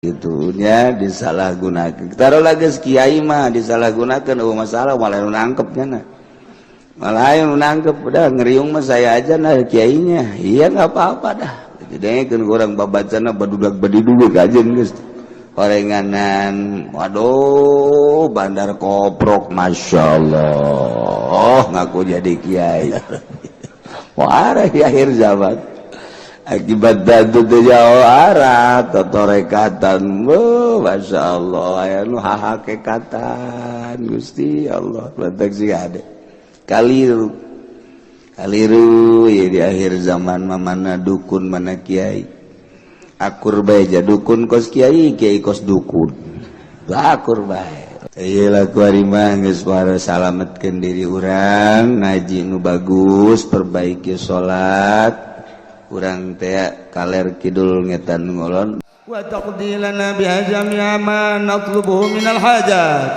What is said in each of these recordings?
Itunya disalahgunakan. Taruh lagi kiai mah disalahgunakan, oh masalah malah nu nangkep nya, malah yang nangkep. Udah ngeriung mah saya aja nah kiainya, iya nggak apa-apa dah. Jadi kan kurang babacana badudak badidug kajen geus horenganan, waduh, bandar koprok, masya Allah, ngaku jadi kiai. Wah, di akhir zaman akibat dadu teh jauh arah totorekatan, masya Allah, aya nu hahakekatan. Gusti Allah, lantak sih ada kaliru kaliru ya. Di akhir zaman mah mana dukun, mana kiai, akur bae ja dukun kos kiai, kiai kos dukun, akur bae. Iyalah, kuari mah geus salametkeun diri urang, ngaji nu bagus, perbaiki salat urang teh kaler kidul ngetan ngolon. وتقضي لنا بها جميع ما نطلبه من الحاجات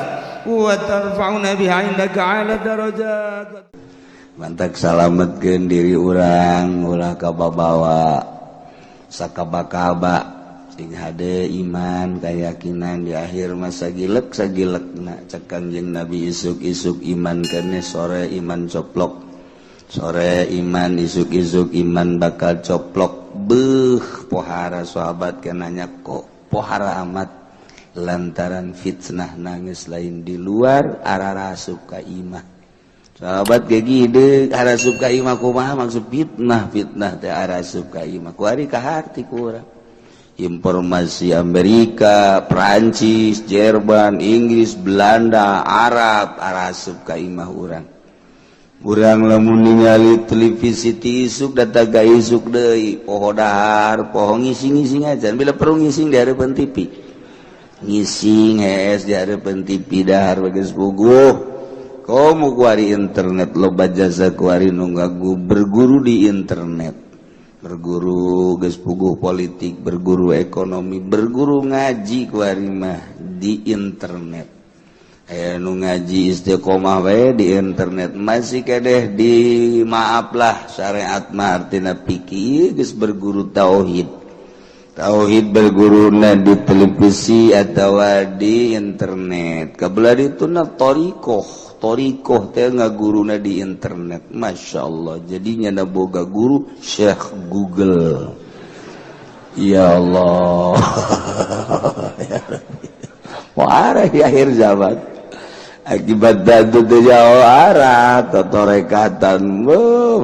وترفعنا بها عندك أعلى الدرجات. Mantak salametkeun diri urang, ulah kababawa sakaba-kaba, sing hade iman keyakinan. Di akhir masa gilek sagilekna, cek Kanjeng Nabi, isuk-isuk iman kene, sore iman coplok, sore iman, isuk-isuk iman bakal coplok. Beuh, pohara sahabat kenanya, kok pohara amat? Lantaran fitnah nangis lain di luar, arasup ka imah. Sahabat kayak gini, arasup ka imah kumaha maksud fitnah? Fitnah teh arasup ka imah. Kuari kaharti kurang informasi Amerika, Prancis, Jerman, Inggris, Belanda, Arab arasup ka imah urang. Urang lamun ningali televisi ti isuk datang ka isuk deui, poho dahar, poho ngising-ngising aja. Bila perlu ngising di hadapan TV, ngising hees di hadapan TV, dahar bagus puguh. Komo kuari internet loba jasa, kuari nu berguru di internet, berguru geus puguh politik, berguru ekonomi, berguru ngaji kuari mah di internet. Aya nu ngaji istiqomah wae di internet, masih kedeh di maaflah syariat mah artina fikih geus berguru tauhid. Tauhid berguruna di televisi atau di internet. Kabelah itu na torikoh, torikoh teh ngaguruna di internet. Masya Allah, jadinya na boga guru Syekh Google. Ya Allah, wah, di akhir zaman akibat dadu teh jauh arah totorekatan,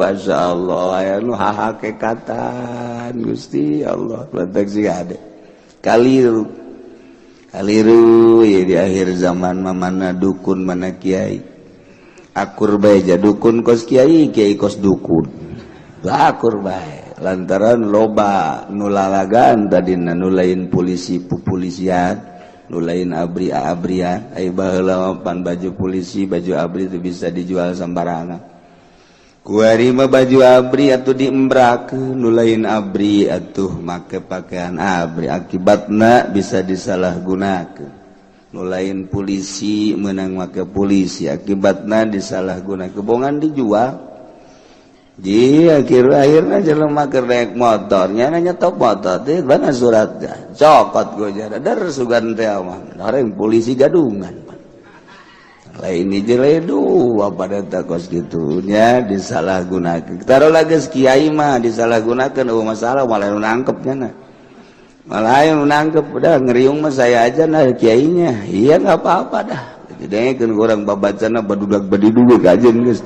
masya Allah, aya nu hahakekatan. Gusti Allah, lantak sih ada kaliru kaliru ya. Di akhir zaman mah mana dukun, mana kiai, akur bae ja dukun kos kiai, kiai kos dukun, akur bae. Lantaran loba nu lalagan tadi, nu lain polisi pupolisian, nu lain abri abrian. Ai baheula pan baju polisi, baju abri itu bisa dijual sembarangan. Kuari mah baju abri atuh diembrakeun, nu lain abri atuh make pakaian abri, akibatna bisa disalahgunakeun. Nu lain polisi menang make polisi, akibatna disalahgunakeun, bongan dijual. Di akhir akhirnya jelema keur naik motornya nanya top motor teh mana suratnya, cokot gue jada dar sugan teh mah orang polisi gadungan lain hiji lain dua pada takos gitunya disalahgunakan. Taruh lagi kiai mah disalahgunakan, oh masalah malah nu nangkep nya, malah yang nangkep. Udah ngeriung mah saya aja nah kiainya, iya nggak apa-apa dah. Jadi kan kurang babacana badudak badidug kajen geus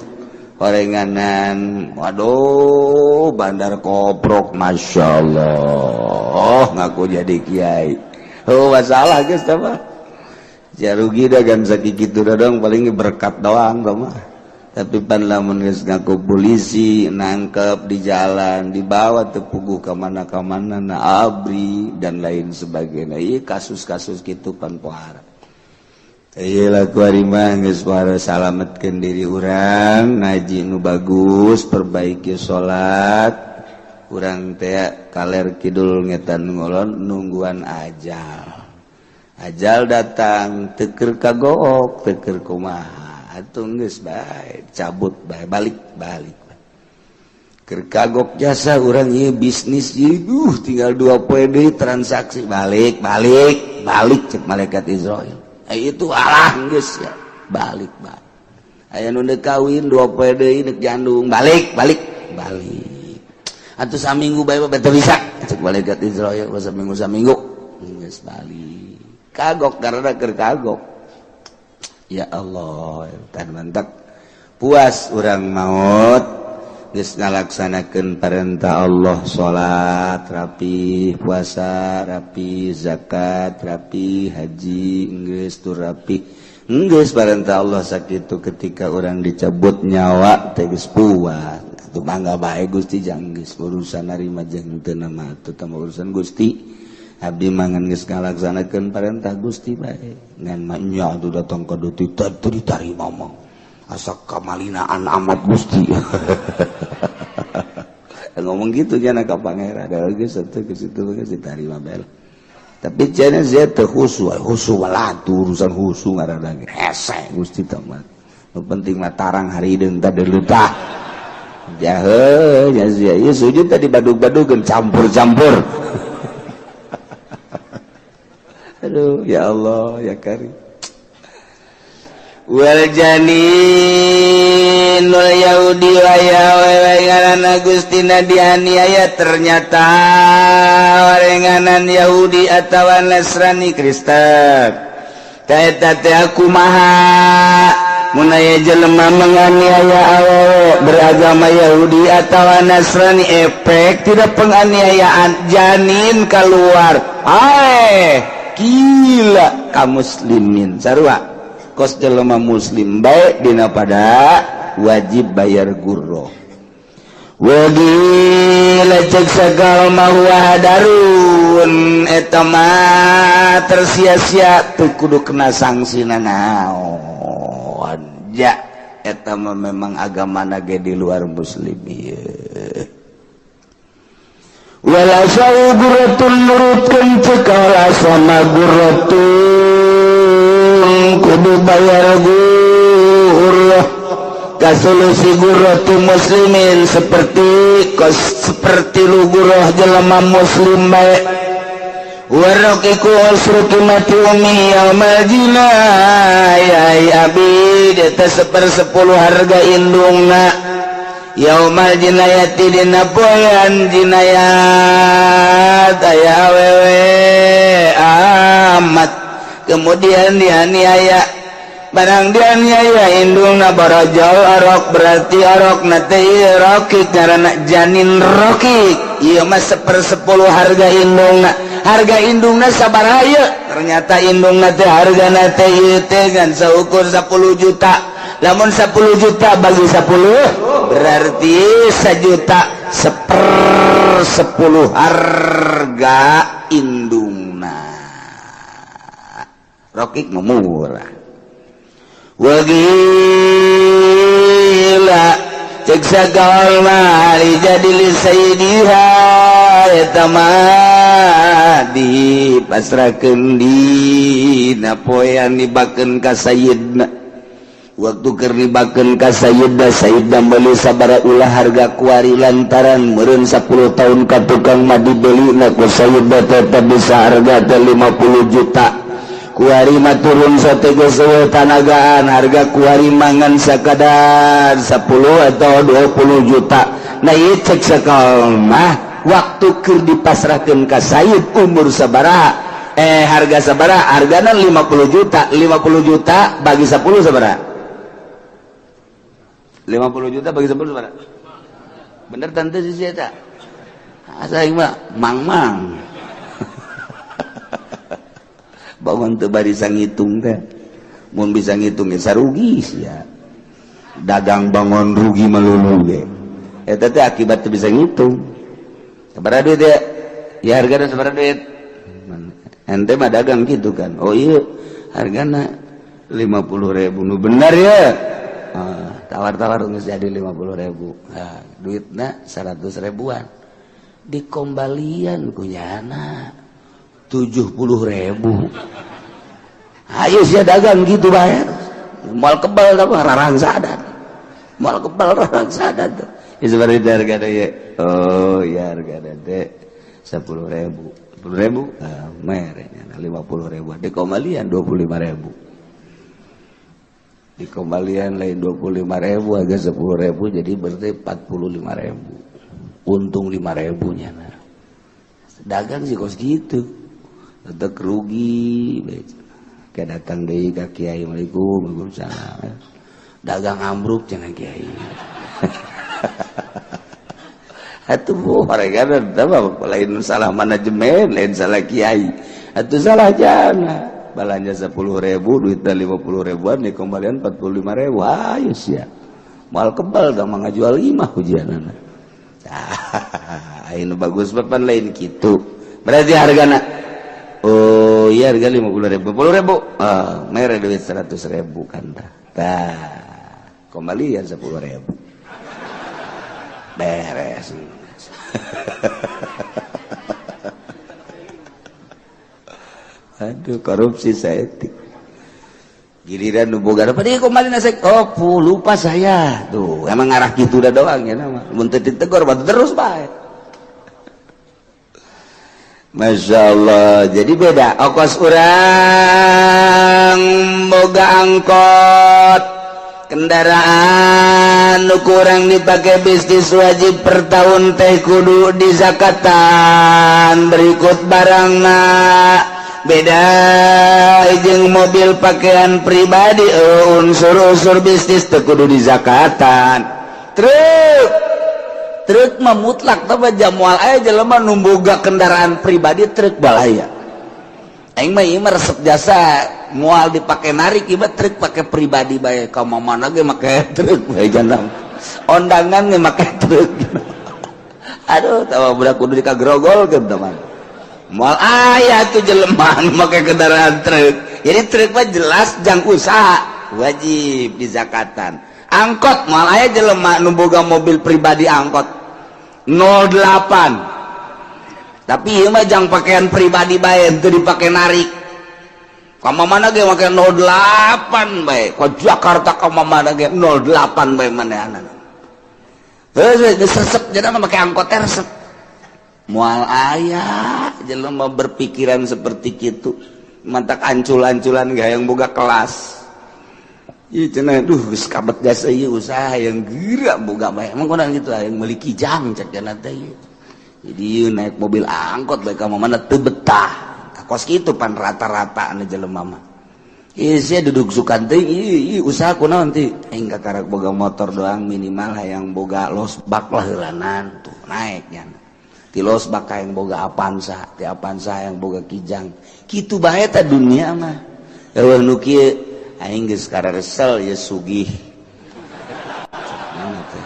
horenganan, waduh, bandar koprok, masya Allah, ngaku jadi kiai. Oh masalah geus apa ya, rugi dagang sakitu dong, paling berkat doang mah. Tapi pan lamun geus ngaku polisi, nangkep di jalan, dibawa tepuguh ke mana ke mana na abri dan lain sebagainya. Iya, kasus-kasus gitu pan pohara. Iyalah, kuari mah geus salametkeun diri urang, ngaji nu bagus, perbaiki salat urang teh kaler kidul ngetan ngolon, nungguan ajal. Ajal datang teu keur kagook, teu keur kumaha atuh, geus bae cabut bae, balik balik. Keur kagok jasa urang ieu bisnis ieu tinggal 2 poe deui transaksi balik balik balik cek malaikat Israil. Itu alah geus ya balik balik. Aya nu deuk kawin 2 poe deui deuk jandung balik balik balik. Atuh saminggu bae mah teu bisa cek malaikat Israil saminggu saminggu geus balik. Kagok karena keur kagok. Ya Allah, tan mantak puas urang maut geus ngalaksanakeun perintah Allah, salat rapi, puasa rapi, zakat rapi, haji geus tur rapi. Geus perintah Allah sakitu ketika urang dicabut nyawa teh geus puas. Atuh mangga bae Gusti jang geus urusan narima jeung teu mah atuh tambah urusan Gusti. Abdi mangan geus ngalaksanakeun perintah Gusti bae. Ngan mah nya atuh datang ka deui teu ditarima mah. Asa kamalinaan amat Gusti. Ngomong gitu nya ka pangeran da geus atuh geus itu geus ditarima bae. Tapi cenah sia teu khusu, khusu walatu urusan khusu ngaranna ge. Hese Gusti teh mah. Nu penting mah tarang harideung teh deuleuh. Jahe nya sia ieu sujud tadi badug-badugeun campur-campur. Aduh ya Allah ya Karim. Wal janinul Yahudi wa ya ngaranna Gustina dianiaya ternyata warenganan Yahudi atawa Nasrani Kristen. Eta teh kumaha mun aya jelema menganiaya awewe beragama Yahudi atawa Nasrani efek tidak penganiayaan janin keluar. Ae gila ka muslimin sarua kos jelema muslim baik dina pada wajib bayar gurro. Wagila cek sagala ma huwa hadarun eta mah tersia-sia teu kudu kena sanksi naon. Ja eta mah memang agamana ge di luar muslim ieu. Wala sau gurratun nurutkeun cek alasana gurratun kudu bayar gurrah kasolusi gurratu muslimin seperti seperti lu gurrah jelema muslim bae. Waraqiku usrutu mati umi yaumal jinayah abi eta 1/10 harga indungna yaumal jinayati dina poean jinayat aya awewe amat kemudian dianiaya barang dianiaya indungna barajal arok berarti arok na teh rokik ngaranna janin rokik ieu mah 1/10 harga indungna harga indungna sabaraha ieu ternyata indungna teh hargana teh ieu teh ngan saukur 10 juta lamun 10 juta bagi 10 berarti 1 juta 1/10 harga indungna rokik murah. Wagila cek sagala mali jadi li sayyidiha eta mah dipasrahkeun dina poean dibakeun ka sayyidna. Waktu keur dibakeun ka sayyidna, sayyidna meuli sabaraha ulah harga kuari lantaran meureun 10 tahun ka tukang mah dibelina ku sayyidna tetep bisa harga teh 50 juta. Kuari mah turun sateges tanagaan harga kuari mangan sakadar 10 atau 20 juta. Nah ieu cek sakal mah waktu keur dipasrahkeun ka sayyid umur sabaraha harga sabaraha hargana 50 juta 50 juta bagi 10 sabaraha 50 juta bagi 10 sabaraha bener tante sih eta asa aing mah mang-mang bangun teu bisa ngitung teh mun bisa ngitung ge sarugi sia dagang bangun rugi melulu ge eta teh akibat teu bisa ngitung sabaraha duit ya ya hargana sabaraha duit ente mah dagang gitu kan oh iya hargana 50.000 nu bener ya tawar-tawar geus jadi 50.000 nah, duitna 100 ribuan dikombalian ku nyana 70.000. Ayo sia dagang gitu bayar. Moal kebal tapi rarangsadan. Moal kebal rarangsadan. Ya seperti harga ya. Oh ya, harga teh 10.000, 10.000, ah, merenya 50.000, di kembalian 25.000, di kembalian lain 25.000, agak 10.000, jadi berarti 45.000, untung 5.000 nya. Nah, dagang sih kos gitu tetep rugi. Kayak datang deui ka kiai, "Assalamualaikum." "Waalaikumsalam." "Dagang ambruk," cenah kiai. Atuh mereka lain salah manajemen, lain salah kiai, atuh salah jana. Belanja 10.000, duitnya 50 ribuan, di kembalian 45.000. Ayo sia mal kebal dah mah ngajual lima ujian. Ini bagus papan lain gitu. Berarti hargana, oh iya, harga 50.000, 10.000, ah, mere duit 100.000 kan. Tah, kembalian 10.000, beres. Aduh, korupsi saeutik. Giliran nu boga apa dia kembali nasi, oh lupa saya tuh. Emang ngarah gitu udah doang ya nama mun teu ditegur batu terus bae. Masya Allah, jadi beda. Okos urang boga angkot, kendaraan nu kurang dipakai bisnis, wajib per tahun teh kudu dizakatan berikut barangna. Beda jeung mobil pakaian pribadi, unsur-unsur bisnis teu kudu dizakatan. Truk, truk mah mutlak tapi jamual aya jelema nu boga kendaraan pribadi truk balaya. Aing mah ieu mah resep jasa moal dipake narik ieu mah truk, pake pribadi bae, ka mana ge make truk bae, jangan ondangan ge make truk. Aduh, tawa budak kudu dikagrogolkeun teman. Moal aya tuh jelema nu make kendaraan truk. Jadi truk mah jelas jang usaha, wajib dizakatan. Angkot, moal aya jelema nu boga mobil pribadi angkot 08, tapi ieu mah jang pakaian pribadi bae, teu dipake narik. Ka mana ge make 08 bae, ka Jakarta ka mana ge 08 bae manehanana. Heuh, geus resep jadi mah make angkot teh resep. Moal aya jelema berpikiran seperti kitu, mantak ancul-anculan gaya yang boga kelas. Ieu cenah, duh, geus kabet jasa ieu usaha yang geura boga bae. Emang kunaon kitu yang meuli Kijang cek cenah teh ieu. Jadi ieu naik mobil angkot bae ka mana teu betah. Kos kitu pan rata-rata anu jelema mah. Ieu sia duduk sukan teh ieu usaha kunaon teh? Aing kakarak boga motor doang, minimal hayang boga losbak lah heulanan tuh naik nya. Ti losbak hayang boga Avanza, ti Avanza hayang boga Kijang. Kitu bae teh dunia mah. Eueuh nu kieu, aing geus kararesel ya sugih. Mana teh?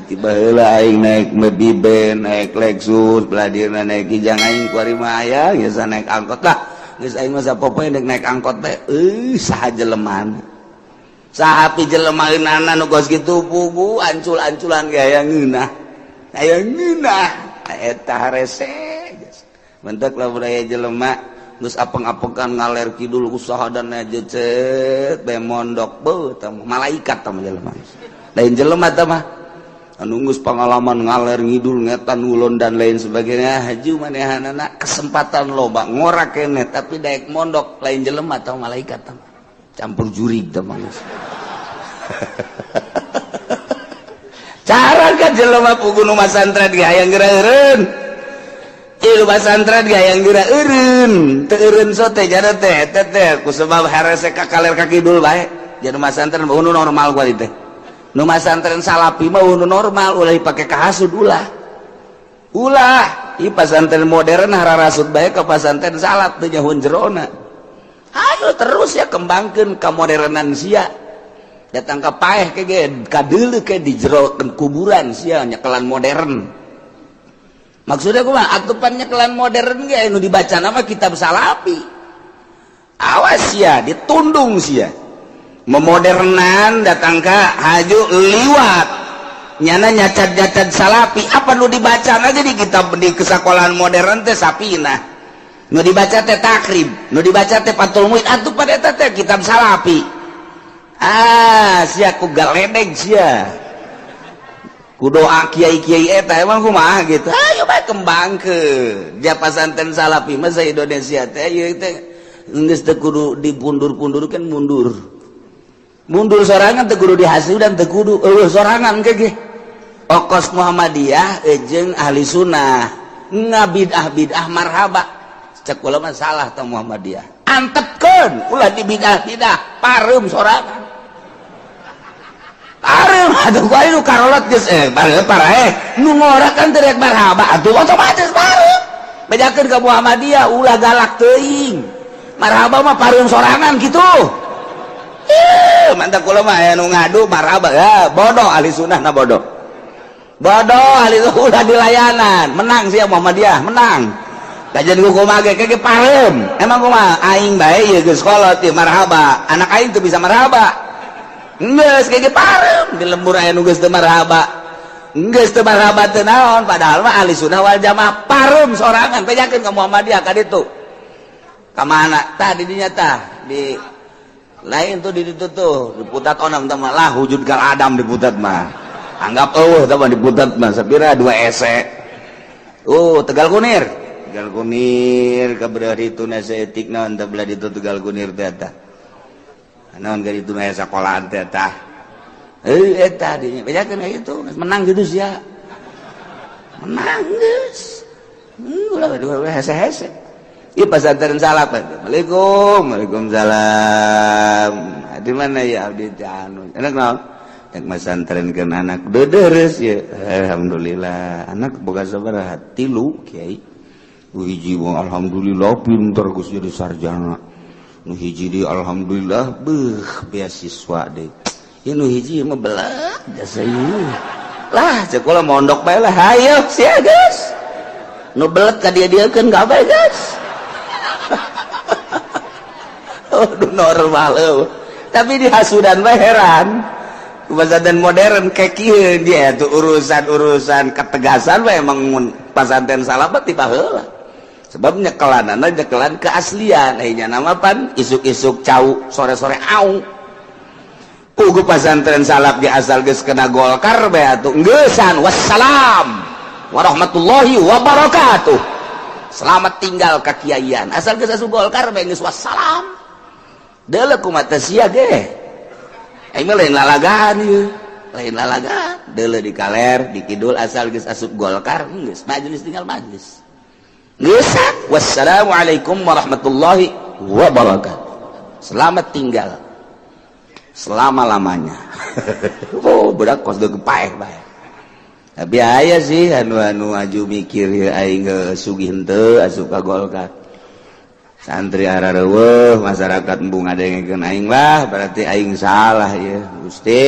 Tiba heula aing naik Mobiben, naik Lexus, belah dieuna naik Kijang, aing kuari mah aya geus naik angkot lah. Geus aing mah sapopoe naik naik angkot teh. Euy, saha jelemana? Saha pi jelema eunana nu kos kitu pugu ancul-anculan ge aya ngeunah. Aya ngeunah eta harese. Mentek lamun aya jelema geus apeng-apengan ngaler kidul usaha dan jecet bae mondok, beuh, tah malaikat tah jelema. Lain jelema tah mah. Anu geus pengalaman ngaler ngidul ngetan ngulon dan lain sebagainya, haju manehanana kesempatan loba ngorak keneh, tapi daek mondok lain jelema tah, malaikat tah. Campur jurig tah mah. Cara ka jelema pugu nu masantren ge hayang geura eureun. Ieu pasantren ge hayang geura eureun, teu eureun sote jana teh eta teh ku sebab harese ka kaler ka kidul bae. Jadi masantren nu normal gua teh. Nu masantren salapi mah nu normal, ulah dipake kahasud ulah. Ulah, ieu pasantren modern hararasud bae ka pasantren salaf teu nyahoun jerona. Ayo terus ya kembangkeun ka modernan sia. Datang ka paeh ke ge kadeuleu ke di jero kuburan sia nyekelan modern. Maksudnya kumaha? Atupan nyekelan modern ge nu dibaca nama kitab salapi. Awas sia, ditundung sia. Memodernan datang ka haju liwat nyana nyacat-nyacat salapi, apa nu dibaca aja di kitab di kesekolahan modern teh sapina, nu dibaca teh Takrib, nu dibaca teh Fathul Muin, atuh pada eta teh kitab salapi. Ah, sia ku galedeg sia. Ku doa kiai-kiai eta emang kumaha gitu. Ayo bae kembangkeun. Dia pasantren salafi mah sa Indonesia teh ieu teh geus teu kudu dipundur-pundurkeun, mundur. Mundur sorangan teu kudu dihasudan, teu kudu eueuh sorangan ke ge. Okos Muhammadiyah jeung ahli sunnah ngabidah bidah marhaba. Cek kula mah salah teh Muhammadiyah. Antepkeun ulah di bidah bidah, pareum sorangan. Pareum atuh ku aing nu karolot geus paraeh nu ngora kan teu rek marhaba atuh otomatis pareum. Bejakeun ka Muhammadiyah ulah galak teuing. Marhaba mah pareum sorangan kitu. Ih, mantap kula mah aya nu ngadu marhaba ya bodoh ahli sunnah na bodoh. Bodoh ahli ulah dilayanan, menang sih Muhammadiyah, menang. Kajian kumaha ge ge pareum. Emang kumaha aing bae ieu geus kolot ieu marhaba. Anak aing teu bisa marhaba. Geus ge pareum di lembur aya nu geus teu marhaba. Geus teu marhaba teu naon, padahal mah ahli sunnah wal jamaah pareum sorangan bejakeun ka Muhammadiyah ka ditu. Ka mana? Tah di dinya tah di lain tuh di ditu tuh diputat onam tah mah lah wujud gal adam diputat mah. Anggap eueuh tah mah diputat mah sapira dua ese. Oh, Tegal Kunir. Tegal Kunir kabelah ditu na saeutik naon teh belah ditu Tegal Kunir teh eta. Naon ka ditu aya sakolahan teh eta. Heuh eta dinya bejakeun ka itu menang gitu sia. Menang geus. Ulah dua hese-hese. Ieu pasantren salaf. Assalamualaikum. Waalaikumsalam. Di mana ya abdi teh anu? Enak naon? Yang masantrenkeun anak dedereus ya. Alhamdulillah. Anak boga sabaraha? Tilu kiai. Nu hiji mah alhamdulillah pinter geus jadi sarjana. Nu hiji deui alhamdulillah beuh beasiswa deui. Ieu nu hiji mah belah jasa ieu. Lah cek kula mondok bae lah hayo sia geus. Nu belet ka dia-dieukeun gawe geus. Oh, normal eueuh. Tapi di hasudan mah heran. Pesantren modern kayak kieu dia tuh urusan-urusan ketegasan mah emang pasantren salaf tiba heula. Sebab nyekelanana nyekelan keaslian, ayeuna nama pan isuk-isuk cau, sore-sore au. Pugu pasantren salaf ge asal geus kena Golkar bae atuh geusan wassalam warahmatullahi wabarakatuh. Selamat tinggal kakiaian. Asal geus asup Golkar bae geus wassalam. Deuleu kumaha sia ge. Aing mah lain lalagaan ieu, lain lalagaan. Deuleu di kaler, di kidul asal geus asup Golkar geus majelis tinggal majelis. Geus wassalamualaikum warahmatullahi wabarakatuh. Selamat tinggal selama-lamanya. Oh, budak kos deuk paeh bae. Tapi aya sih anu-anu aju mikir aing sugih henteu asup ka Golkar. Santri arareuweuh masyarakat embung ngadengekeun aing lah berarti aing salah ya Gusti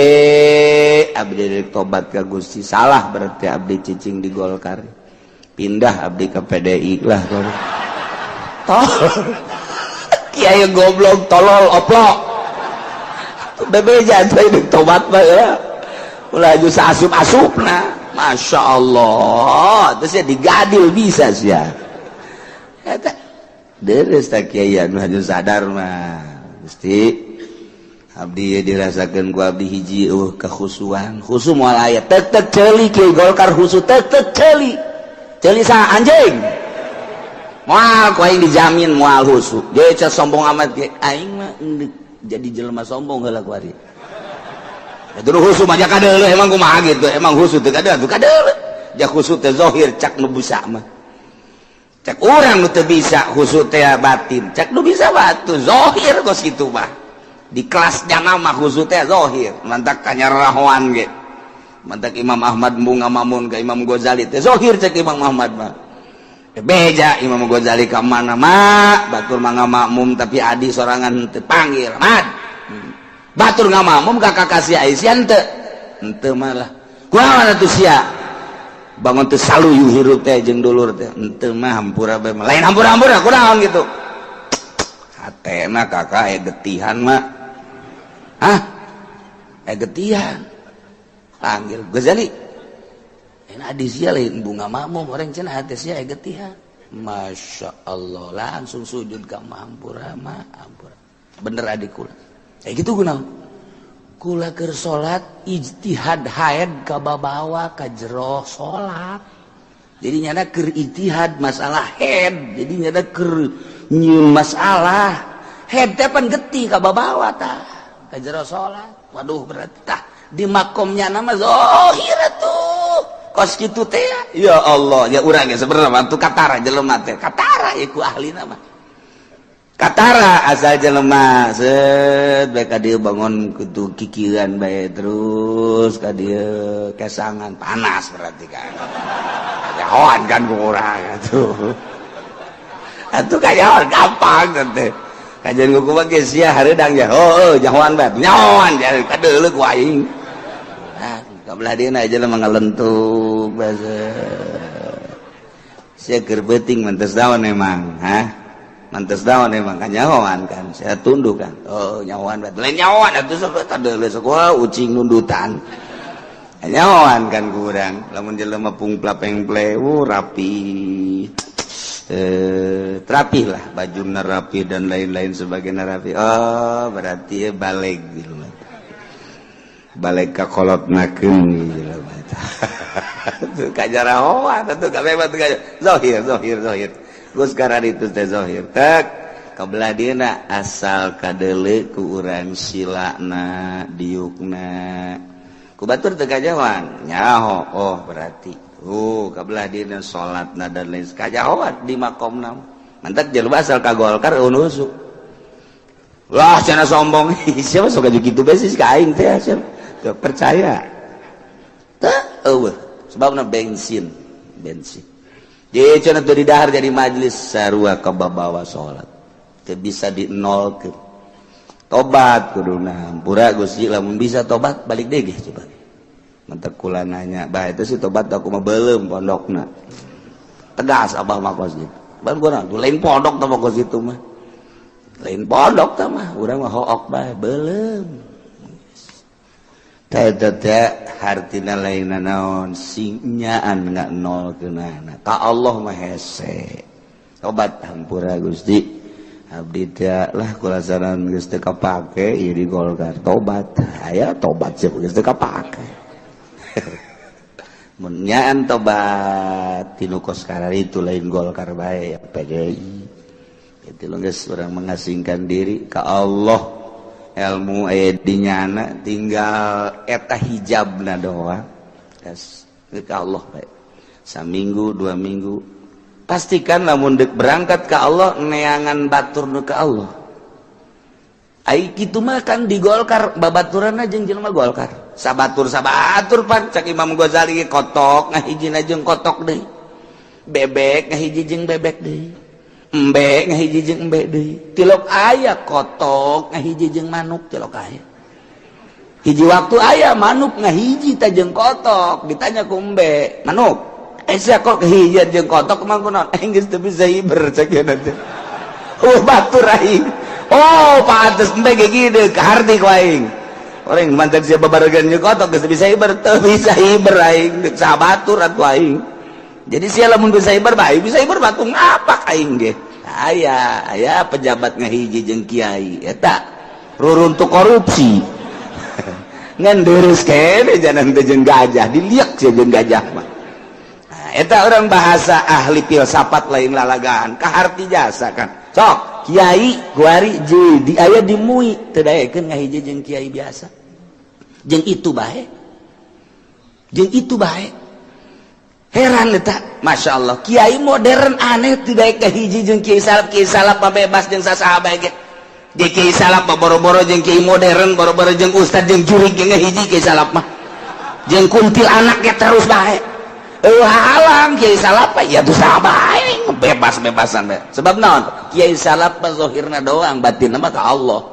abdi rek tobat ka Gusti salah berarti abdi cicing di Golkar pindah abdi ke PDI lah tol kiai goblok tolol oplok bebeja teh tobat mah ya ulah aju saasup-asupna Masya Allah terus ya digadil bisa sih ya eta deres tak kiai anu haju sadar mah Gusti abdi dirasakeun ku abdi hiji eueuh kekhusuan khusu moal aya tek tek ceuli kiai Golkar khusu tek tek ceuli ceuli sa anjing moal ku aing dijamin moal khusu ge sombong amat ge aing mah jadi jelema sombong heula ku ari itu khusu mah kadeuleuh emang kumaha gitu emang khusu teu kadeuleuh kadeuleuh ja khusu teh zahir cak nu bisa mah cek orang nu teu bisa khusu teh batin cek nu bisa batu zahir kos kitu mah di kelasnya nama khusu teh zahir mantak kanyarahoan ge mantak Imam Ahmad bunga mamun ke Imam Ghazali teh zahir cek Imam Ahmad mah beja Imam Ghazali ka mana mah batur mah makmum tapi adi sorangan teu panggil Mad batur ngamakmum ka kakak si Aisyah henteu henteu malah kumaha atuh sia bangun teu saluyu hirup teh jeung dulur teh henteu mah hampura bae mah lain hampura-hampura kunaon gitu hatena kakak aya getihan mah hah aya getihan panggil Ghazali enak adi sia lain bunga makmum orang cenah hate sia aya getihan Masya Allah langsung sujud ka hampura mah hampura bener adik kula kayak gitu kunaon Kula keur salat ijtihad haid kababawa ka jero salat. Jadi nyana keur ijtihad masalah haid, jadi nyana keur nyieun masalah haid teh pan getih kababawa tah ka jero salat. Waduh berarti tah di makomnya nama zahir atuh. Kos kitu teh ya Allah, ya urang ge sebenarnya mah tuh katara jelema teh, katara ieu ku ahlina mah. Katara asal jelema set bae ka dieu bangun kudu kikieuan bae terus ka dieu kesangan panas berarti kan. Kajahoan kan ku urang atuh. Atuh kajahoan gampang teh. Kajian ku kumaha geus sia hareudang ya. Heueuh jahoan bae. Nyahoan kadeuleu ku aing. Nah, kabelah dieuna jelema ngalentuk bae. Sia keur beuting mentes daun emang, hah? Mantes daun emang kan nyahoan kan saya tunduk kan oh nyahoan bae lain nyahoan atuh sok kadeuleu sok wah ucing nundutan nyahoan kan kurang lamun jelema pungpla pengple rapi terapih lah bajuna rapi dan lain-lain sebagainya rapi. Oh berarti ya balik gitu balik ka kolotna keun jelema tuh kajarahoan atuh kabeh mah zahir zahir zahir. Geus kararitu teh zahir tek kabelah dieuna asal kadeuleu ku urang silana diukna ku batur teu kajahoan nyaho. Oh berarti kabelah dieuna salatna dan lain kajahoan di makomna mantak jelema asal ka Golkar eunuh wah cenah sombong. Siapa sok kitu bae sih ka aing teh siapa teu percaya teu eueuh sebabna bensin bensin. Jadi cenah teu didahar jadi majelis sarua kababawa salat teu bisa dinolkeun. Tobat kuduna hampura Gusti lamun bisa tobat balik deui ge coba. Mantak kula nanya bah itu sih tobat aku mah beuleum pondokna. Tegas abah mah kos gitu. Ban gua lain pondok tah kos itu mah. Lain pondok tah mah urang mah hook bae beuleum. Teh hartina lain naon singnyaan nggak nol kenana ka Allah mah hese tobat hampura Gusti abdi teh lah kulasaran geus teu kapake ieu di Golkar tobat aya tobat sih geus teu kapake mun nyaan tobat tinu kos itu lain Golkar bae PDI itu geus urang mengasingkan diri ka Allah. Ilmu aya di nyana tinggal eta hijabna doang geus ka Allah bae saminggu dua minggu pastikan lamun deuk berangkat ka Allah neangan batur nu ka Allah. Ai kitu mah kan di Golkar babaturanna jeung jelema Golkar sabatur sabatur pan cak Imam Ghazali kotok ngahijina jeung kotok deui bebek ngahiji jeung bebek deui embe ngahiji jeung embe deui tilok aya kotok ngahiji jeung manuk tilok aya hiji waktu aya manuk ngahiji ta jeung kotok ditanya ku embe manuk sia kok kahijian jeung kotok mah kunaon aing geus teu bisa hiber cek ieu teh oh batur aing oh pantes embe ge kieu kaharti ku aing orang mantak sia babaregan jeung kotok geus teu bisa hiber teu bisa hiber aing deuk sabatur atuh aing. Jadi sia lamun bisa hiber bae bisa hiber batu ngapak aing ge. Aya aya pejabat ngahiji jeung kiai eta ruruntuk korupsi. Ngan deres kene janan teh jeung gajah diliak sia jeung gajah mah. Nah, eta orang bahasa ahli filsafat lain lalagaan kaharti jasa kan. Sok kiai kuari di aya di MUI teu daekeun ngahiji jeung kiai biasa. Jeung itu bae. Jeung itu bae. Heran eta, Masya Allah kiai modern aneh tidak kahiji jeung kiai salaf mah bebas jeung sasaha bae ge. Di kiai salaf mah boro-boro jeung kiai modern, boro-boro jeung ustad jeung jurig ge ngahiji kiai salaf mah. Jeung kuntil anak ge terus bae. Eueuh halang kiai salaf mah ya tuh saha bae bebas-bebasan bae. Sebab naon? Kiai salaf mah zahirna doang, batinna mah ka Allah.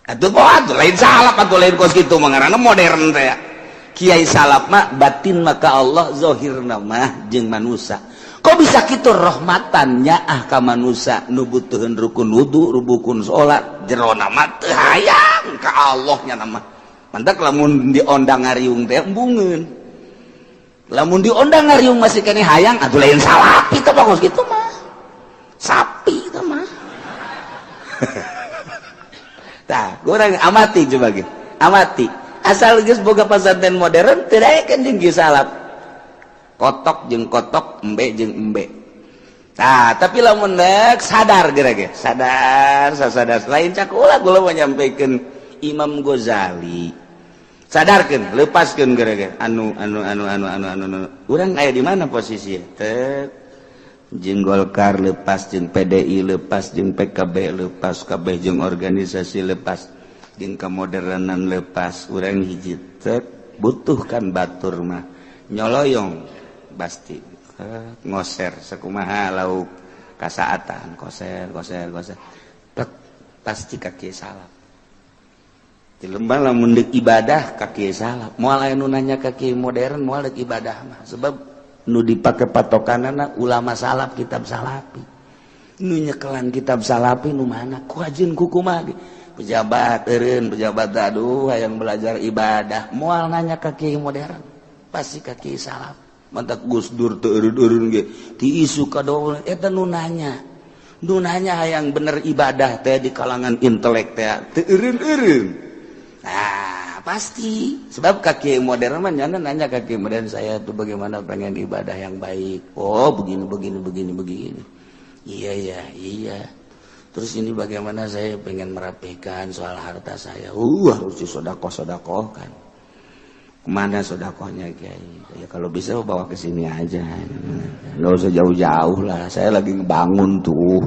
Atuh atuh lain salaf atuh lain kos kitu mah ngaranna modern teh. Kiai salaf mah batin maka Allah zahirna mah jeung manusa. Kok bisa kitu rahmatan nyaah ka manusa nu butuheun rukun wudu, rukun salat, jerona mah teu hayang ka Allah nya mah. Mantak lamun diondang ngariung teh embungeun. Lamun diondang ngariung masih keneh hayang atuh lain salapi teh kos kitu mah. Sapi teh mah. Tah, kurang amati coba ge. Amati. Asal geus boga pesantren modern teu daekeun jeung kiai salaf. Kotok jeung kotok, embe jeung embe. Tah, tapi lamun deuk sadar geura ge. Sadar, sasadar. Lain cakula kula menyampaikan Imam Ghazali. Sadarkeun, lepaskeun geura ge. Anu anu anu anu anu anu anu. Urang aya di mana posisi? Teu jeung Golkar lepas, jeung PDI lepas, jeung PKB lepas, kabeh jeung organisasi lepas, jeung kemodernan lepas. Urang hiji teu butuhkan batur mah nyoloyong pasti ngoser sakumaha lauk kasaatan koser koser koser plek pasti kaki salah. Dilembang lamun deuk ibadah kaki salah. Moal aya nu nanya ka kiai modern moal deuk ibadah mah sebab nu dipake patokanana ulama salaf kitab salafi. Nu nyekelan kitab salafi nu mana ku ajeun ku kumaha pejabat eureun pejabat aduh hayang belajar ibadah moal nanya ka kiai modern pasti ka kiai salaf. Mantak Gus Dur teu eureun-eureun ge ti isu ka doa eta nu nanya. Nu nanya hayang bener ibadah teh di kalangan intelek teh teu eureun-eureun. Nah, pasti sebab kaki modern mah nyana nanya kaki modern saya tuh bagaimana pengen ibadah yang baik. Oh, begini begini begini begini. Iya ya, iya. Terus ini bagaimana saya pengen merapikan soal harta saya. Harus disodakoh-sodakohkan. Kemana sodakohnya kiai? Ya kalau bisa bawa ke sini aja. Nggak usah jauh-jauh lah. Saya lagi ngebangun tuh.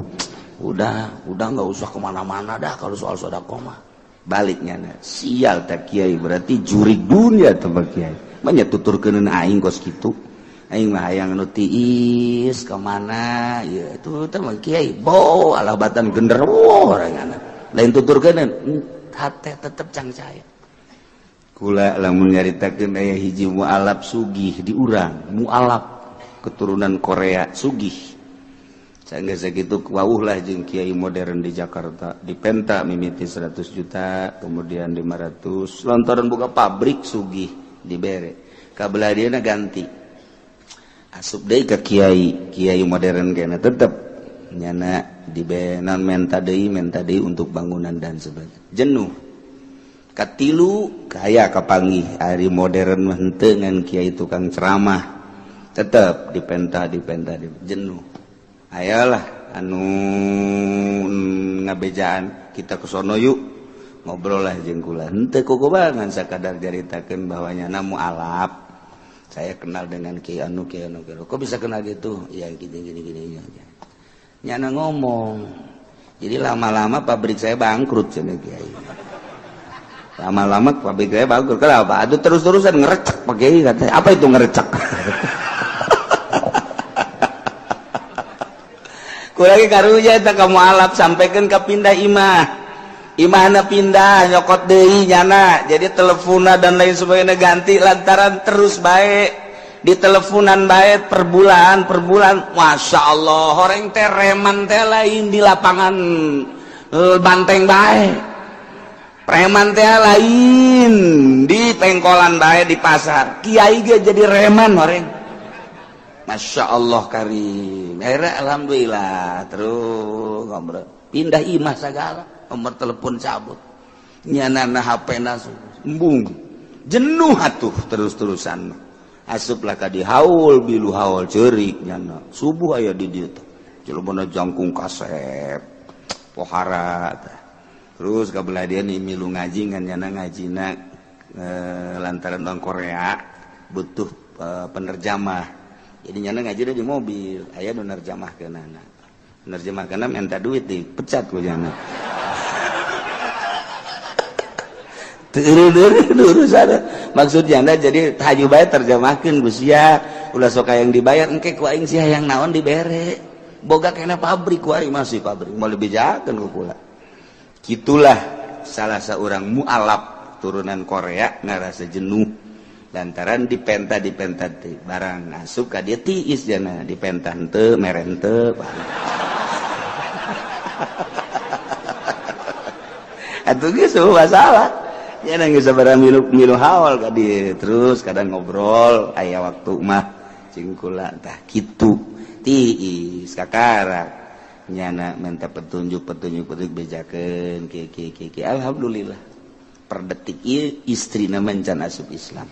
Udah nggak usah kemana-mana dah kalau soal sodakoh mah. Baliknya nah, sial tak kiai berarti jurig dunia tempat kiai. Banyak tuturkeun aing kos kitu. Aing mah hayang nu tiis kemana? Ya itu teh mah kiai. Bo alah batan genderuwo orangana. Lain tuturkeun hate tetep cangcaya. Kula lamun nyaritakeun aya hiji mualaf sugih di urang, mualaf keturunan Korea sugih. Sanggeus sakitu wauh lah jeung kiai modern di Jakarta, dipenta mimiti 100 juta, kemudian 500, lantaran buka pabrik sugih dibere. Kabelah dieuna ganti. Asup deui ka kiai, kiai modern kena tetep nyana dibenan menta deui untuk bangunan dan sebagainya. Jenuh. Katilu kaya kapanggih ari modern mah henteu ngan kiai tukang ceramah tetep dipenta jenuh. Ayalah anu ngabejaan kita ke sono yuk ngobrol lah jeung kula henteu kukubangan sakadar caritakeun bahwa nyana mualaf saya kenal dengan kiai anu kiai anu kok bisa kenal gitu ya gini gini gini nyana ngomong jadi lama-lama pabrik saya bangkrut cenah kiai. Lama-lama pabrik saya bangkrut. Kenapa? Aduh terus-terusan ngerecek Pak Kiai katanya. Apa itu ngerecek? Kurangi karunya eta ka mualaf sampaikan ka pindah imah. Imahna pindah nyokot deui nyana. Jadi teleponna dan lain sebagainya ganti lantaran terus bae diteleponan bae per bulan. Masya Allah, horeng teh reman teh lain di lapangan banteng bae. Preman teh lain di pengkolan bae di pasar. Kiai ge jadi reman horeng. Masya Allah karim. Akhirnya alhamdulillah terus ngobrol. Pindah imah segala, nomor telepon cabut. Nyanana HP na embung. Jenuh atuh terus-terusan. Asuplah ka di haul bilu haul ceurik nyana. Subuh aya di dieu teh. Jelema jangkung kasep. Pohara teh. Terus kabelah dia nih milu ngaji ngan nyana ngajina lantaran orang Korea butuh penerjemah. Jadi nyana ngaji di mobil, aya nu nerjemahkeunana. Nerjemahkeunana minta duit dipecat ku nyana. Teu urusan. Maksud nyana jadi haju bae terjemahkeun ku sia, ulah sok hayang dibayar engke ku aing sia hayang naon dibere. Boga kena pabrik ku aing masih pabrik, moal dibejakeun ku kula. Gitulah salah seorang mualaf turunan Korea ngarasa jenuh lantaran dipenta teh barang asup ka dia tiis jana dipenta henteu mere henteu. Atuh geus masalah nya geus sabaraha milu haul ka dieu terus kadang ngobrol aya waktu mah jeung kula tah kitu tiis kakara. Nyana minta petunjuk petunjuk petunjuk bejakeun kieu kieu kieu. Alhamdulillah per detik ieu istrina mencan asup Islam.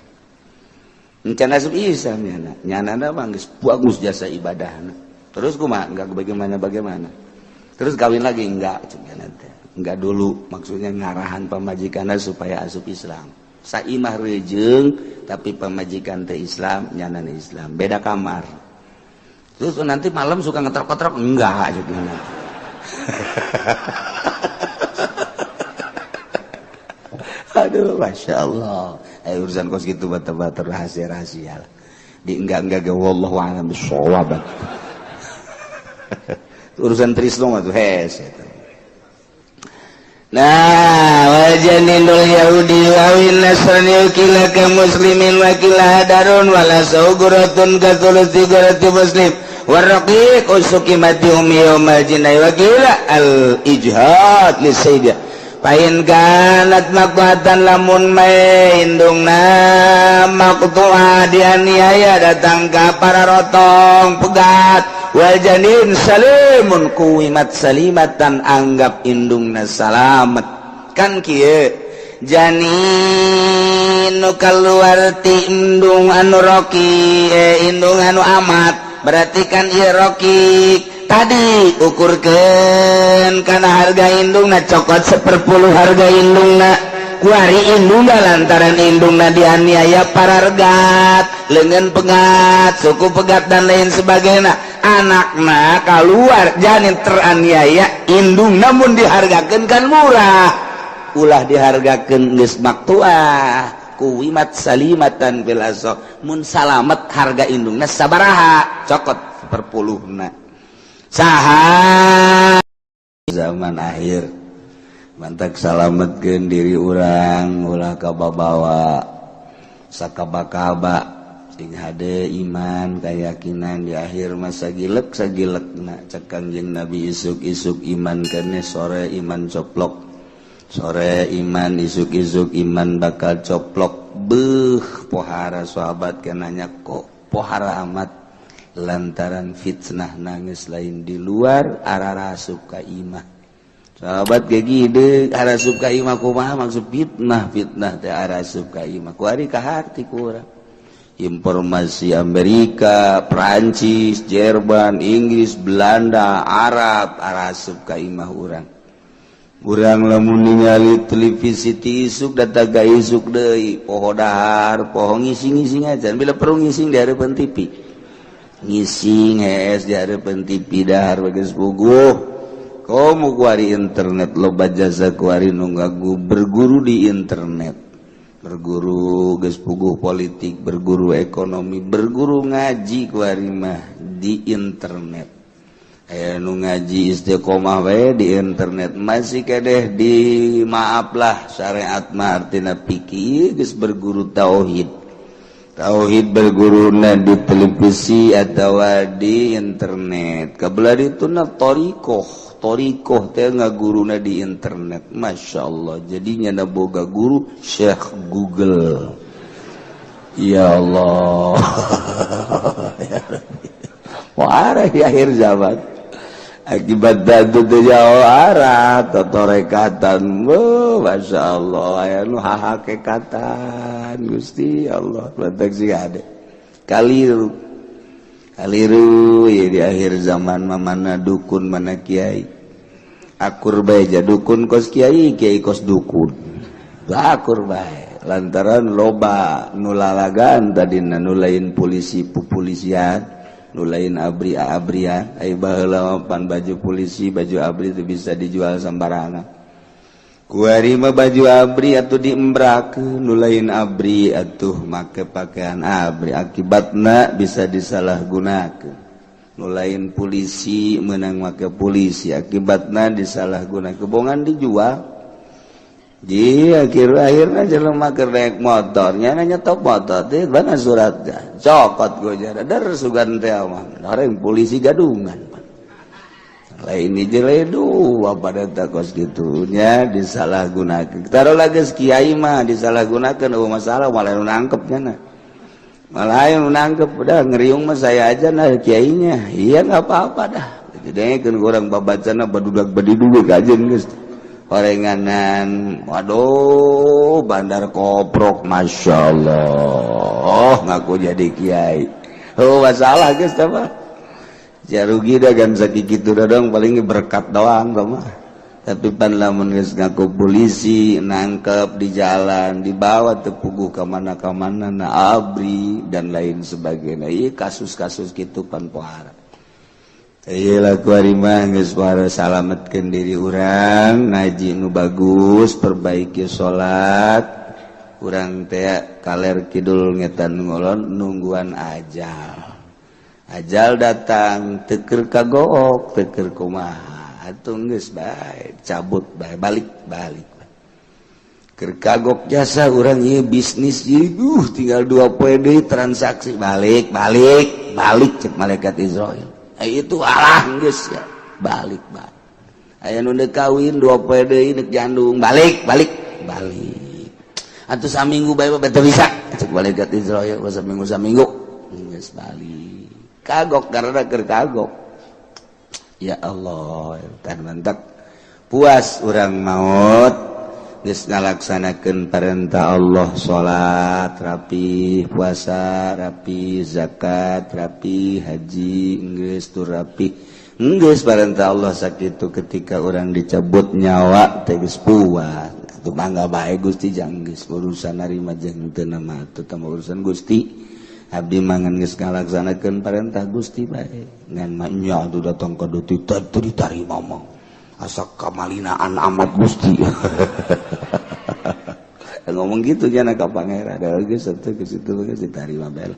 Mencan asup Islam nyana. Nyana mah geus bagus jasa ibadahna. Terus kumaha? Enggak bagaimana bagaimana. Terus kawin lagi enggak nyana teh. Enggak dulu, maksudnya ngarahan pamajikanna supaya asup Islam. Saimah rejeung tapi pamajikan teh Islam, nyana Islam. Beda kamar. Terus nanti malam suka ngetrok-ngetrok enggak nyana. Aduh, masya Allah. Urusan kos gitu bata-bata rahasia-rahasia lah. Di enggak-enggak ge wallahu a'lam bissawab. Urusan trisno mah tuh hes eta. Nah, wajaninul yahudi wa win nasrani kila ka muslimin wa kila hadarun wala sauguratun ka thuluthi gurati muslim warraqiq usukimati umi yaumal jinai wa kila al ijhad li sayyidah. Pain kanat maqtuatan lamun mae indungna maqtu'a dianiaya datang ka para rotong pegat wal janin salimun kuwimat salimatan anggap indungna salamet kan kieu janin nu kaluar ti indung anu roki indung anu amat berarti kan ieu roki tadi ukurkeun kana harga indungna cokot 1/10 harga indungna kuari indungna lantaran indungna dianiaya parargat leungeun pegat suku pegat dan lain sebagainya anakna keluar janin teraniaya indungna mun dihargakeun kan murah ulah dihargakeun geus maktuah kuwimat salimatan bil asok mun salamet harga indungna sabaraha cokot 1/10na saha zaman akhir mantak salametkeun diri urang ulah kababawa sakaba-kaba sing hade iman keyakinan di akhir masa gilek sagilekna cek Kangjeng Nabi isuk-isuk iman kene sore iman coplok sore iman isuk-isuk iman bakal coplok beuh pohara sahabat kenanya kok pohara amat lantaran fitnah nangis lain di luar arah rasup ka imah sahabat gede arah rasup ka imah kumaha maksud fitnah fitnah teh arah rasup ka imah kuari ka harti ku urang informasi Amerika Perancis Jerman Inggris Belanda Arab arah rasup ka imah urang urang lamun ningali televisi ti isuk datang ka isuk deui poho dahar poho ngising-ngising aja bila perlu ngising di hareupeun TV ngising hees di hareupeun TV dahar bagus puguh komo kuari internet loba jasa kuari nu ngagu berguru di internet berguru geus puguh politik berguru ekonomi berguru ngaji kuari mah di internet aya nu ngaji istiqomah we di internet masih kedeh di maaflah syariat mah artina pikir geus berguru tauhid tauhid berguruna di televisi atau di internet kabelah dituna torikoh torikoh teh ngaguruna di internet Masya Allah jadinya na boga guru Syekh Google ya Allah ya Rabbi arah di akhir zaman akibat dadu teh jauh arah totorekatan Masya Allah aya nu hahakekatan Gusti Allah lantak sih ada kaliru kaliru ya di akhir zaman mana dukun mana kiai akur bae ja dukun kos kiai kiai kos dukun akur bae lantaran loba nu lalagan tadina nu lain polisi pupolisian nu lain abri abrian ai baheula pan baju polisi baju abri itu bisa dijual sembarangan kuari mah baju abri atuh diembrakeun nu lain abri atuh make pakaian abri akibatna bisa disalahgunakeun nu lain polisi meunang make polisi akibatna disalahgunakeun bongan dijual di akhir-akhirna jelema keur naik motor nya nyetop motor teh mana suratnya cokot gojara der sugan teh mah orang polisi gadungan lain hiji lain dua pada takos gitunya disalahgunakeun taruh geus kiai mah disalahgunakeun eueuh masalah malah nu nangkep nya malah nu nangkep udah ngeriung mah saya aja nah kiainya iya enggak apa-apa dah Didengekeun urang babacana badudak badiduduk kajen geus. Horenganan, waduh, bandar koprok, masya Allah, ngaku jadi kiai. Oh, masalah geus tah mah. Ja rugi dah gan sakitu dong, paling berkat doang mah. Tapi pan lamun geus ngaku polisi nangkep di jalan, dibawa teu puguh ka mana-ka mana, na ABRI dan lain sebagainya. Ieu kasus-kasus kitu pan pohara. Iyalah kuari mah geus pohara, salametkeun diri urang, ngaji nu bagus, perbaiki salat. Urang teh kaler kidul ngetan ngolon nungguan ajal. Ajal datang teu keur kagook, teu keur kumaha. Atuh geus bae, cabut bae, balik balik. Keur kagok jasa urang ieu bisnis ieu, tinggal 2 poe deui transaksi, balik balik balik cek malaikat Izrail. Itu alah geus ya, balik balik. Aya nu deuk kawin 2 poe deui deuk jandung, balik balik balik. Atuh saminggu bae mah teu bisa cek malaikat Izrail, saminggu saminggu geus balik. Kagok karena keur kagok. Ya Allah, tan mantak puas urang maut geus ngalaksanakeun perintah Allah, salat rapi, puasa rapi, zakat rapi, haji geus tur rapi. Geus perintah Allah sakitu, ketika urang dicabut nyawa teh geus puas. Atuh mangga bae Gusti, jang geus urusan narima jeung teu mah atuh tah urusan Gusti. Abdi mangan geus ngalaksanakeun perintah Gusti bae. Ngan mah nya atuh datang ka detik teu ditarima mah. Asa kamalinaan amat Gusti. Ngomong gitu nya ka pangeran, da geus atuh geus itu geus ditarima bae.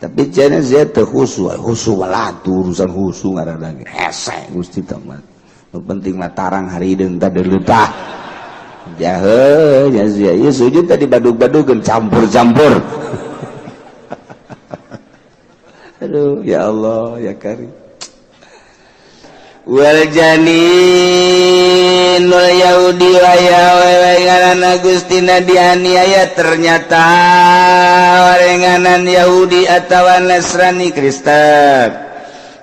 Tapi cenah sia teu khusu, khusu walatu urusan khusu ngaranna ge. Hese Gusti tah mah. Nu penting mah tarang harideung tah deuleuh. Jahe nya sia ieu sujud tadi badug-badugeun campur-campur. Aduh, ya Allah, ya Karim. Wal janinul Yahudi wa ya wewe ngaranna Gustina dianiaya, ternyata warenganan Yahudi atawa Nasrani Kristen.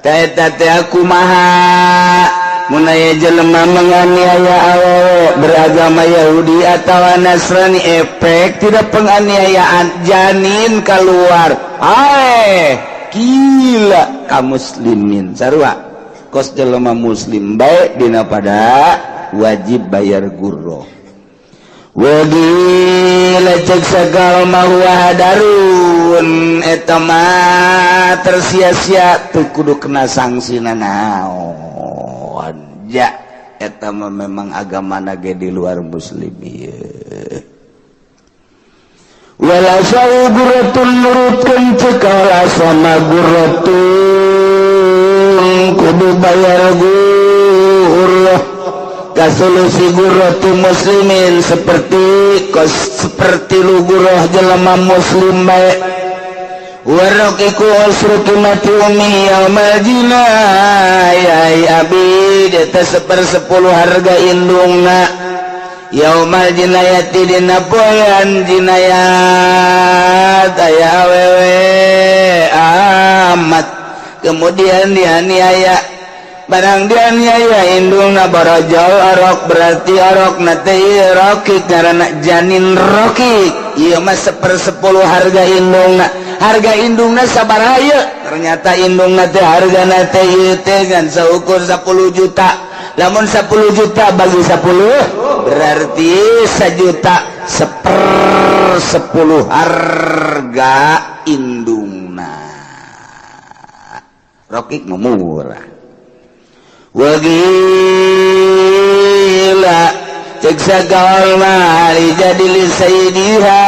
Eta teh kumaha mun aya jelema menganiaya awewe beragama Yahudi atawa Nasrani, efek tidak penganiayaan janin keluar. Ae, gila ka muslimin sarua kos jelema muslim bae dina pada wajib bayar gurro. Wagila cek sagala huwa hadarun, eta mah tersia-sia teu kudu kena sanksi naon ja eta mah memang agama ge di luar muslim ieu. Wala sau gurratun nurutkeun cek sama gurratun kudu bayar gurrah kasolusi gurratu muslimin seperti kos seperti lu gurrah jelema muslim bae. Waraqiku usru qimati ummi yaumal jinayah abi eta 1/10 harga indungna yaumal jinayati dina poean jinayat aya awewe amat kemudian dianiaya, barang dianiaya indungna borojol orok, berarti orok na teh rokik karena janin rokik ieu mah 1/10 harga indungna. Harga indungna sabaraha ieu? Ternyata indungna teh hargana teh ieu teh ngan saukur 10 juta. Lamun 10 juta bagi 10 berarti 1 juta 1/10 harga indungna. Rokik mah murah. Wagila cek sagawal mah jadi li sayyidiha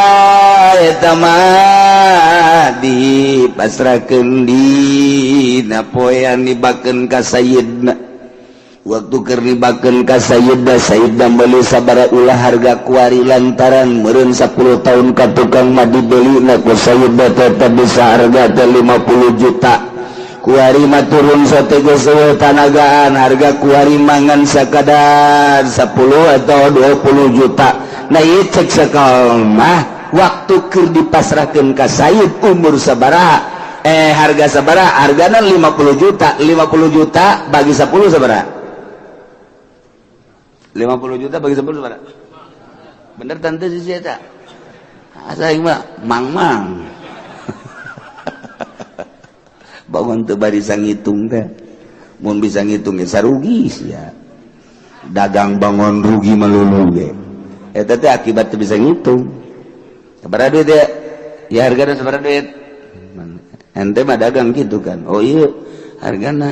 eta mah dipasrahkeun dina poean dibakeun ka sayyidna. Waktu keur dibakeun ka sayyidna, sayyidna meuli sabaraha ulah harga kuari lantaran meureun 10 tahun ka tukang mah dibelina ku sayyidna teh bisa harga teh 50 juta. Kuari mah turun sote geus tanagaan harga kuari mangan sakadar 10 atau 20 juta. Nah ieu cek sakal mah waktu keur dipasrahkeun ka sayyid umur sabaraha Harga sabaraha? Hargana 50 juta. 50 juta bagi 10 sabaraha? 50 juta bagi 10 sabaraha? Bener tante sih eta. Asa mah mang-mang. Bangun teu bisa ngitung teh. Mun bisa ngitung ge sarugi sia. Dagang bangun rugi melulu ge. Eta teh akibat teu bisa ngitung. Sabaraha duit ya? Ya hargana sabaraha duit? Ente mah dagang gitu kan. Oh iya, hargana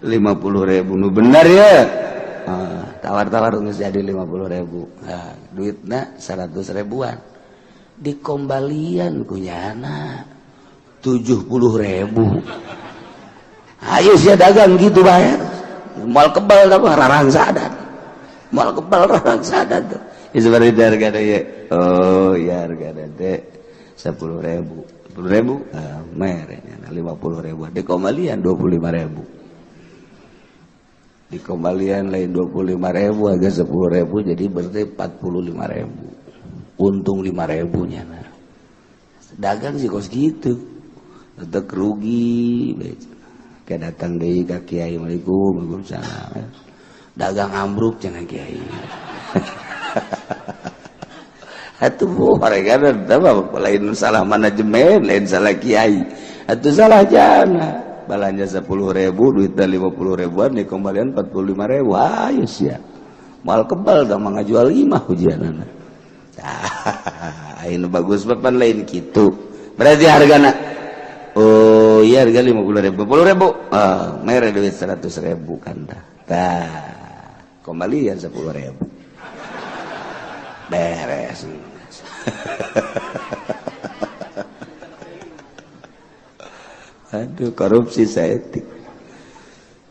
50.000. Nu bener ya? Tawar-tawar geus jadi 50.000. Nah, duitna 100 ribuan. Dikombalian ku nyana 70.000. Ayo sia dagang gitu bayar. Moal kebal apa rarangsadan. Moal kebal rarangsadan tuh. Ya seperti harga ya. Oh iya harga teh 10.000. 10.000 merenya 50.000. Dikombalian 25.000. Dikombalian lain 25.000 agak 10.000 jadi berarti 45.000. Untung 5.000 nya. Nah. Dagang sih kos gitu. Tetep rugi. Kayak datang deui ka kiai, Assalamualaikum, waalaikumsalam. Dagang ambruk cenah kiai. Atuh mereka lain salah manajemen, lain salah kiai. Atuh salah jana. Balanja 10.000, duitnya 50 ribuan, dikembalian 45.000. Ayo sia. Mal kebal dah mah ngajual imah hujanana. Ini bagus papan lain gitu. Berarti hargana oh iya harga 50.000, 10.000. Ah, mere duit 100.000 kan dah. Tah, kembalian 10.000. Beres. Aduh, korupsi saeutik.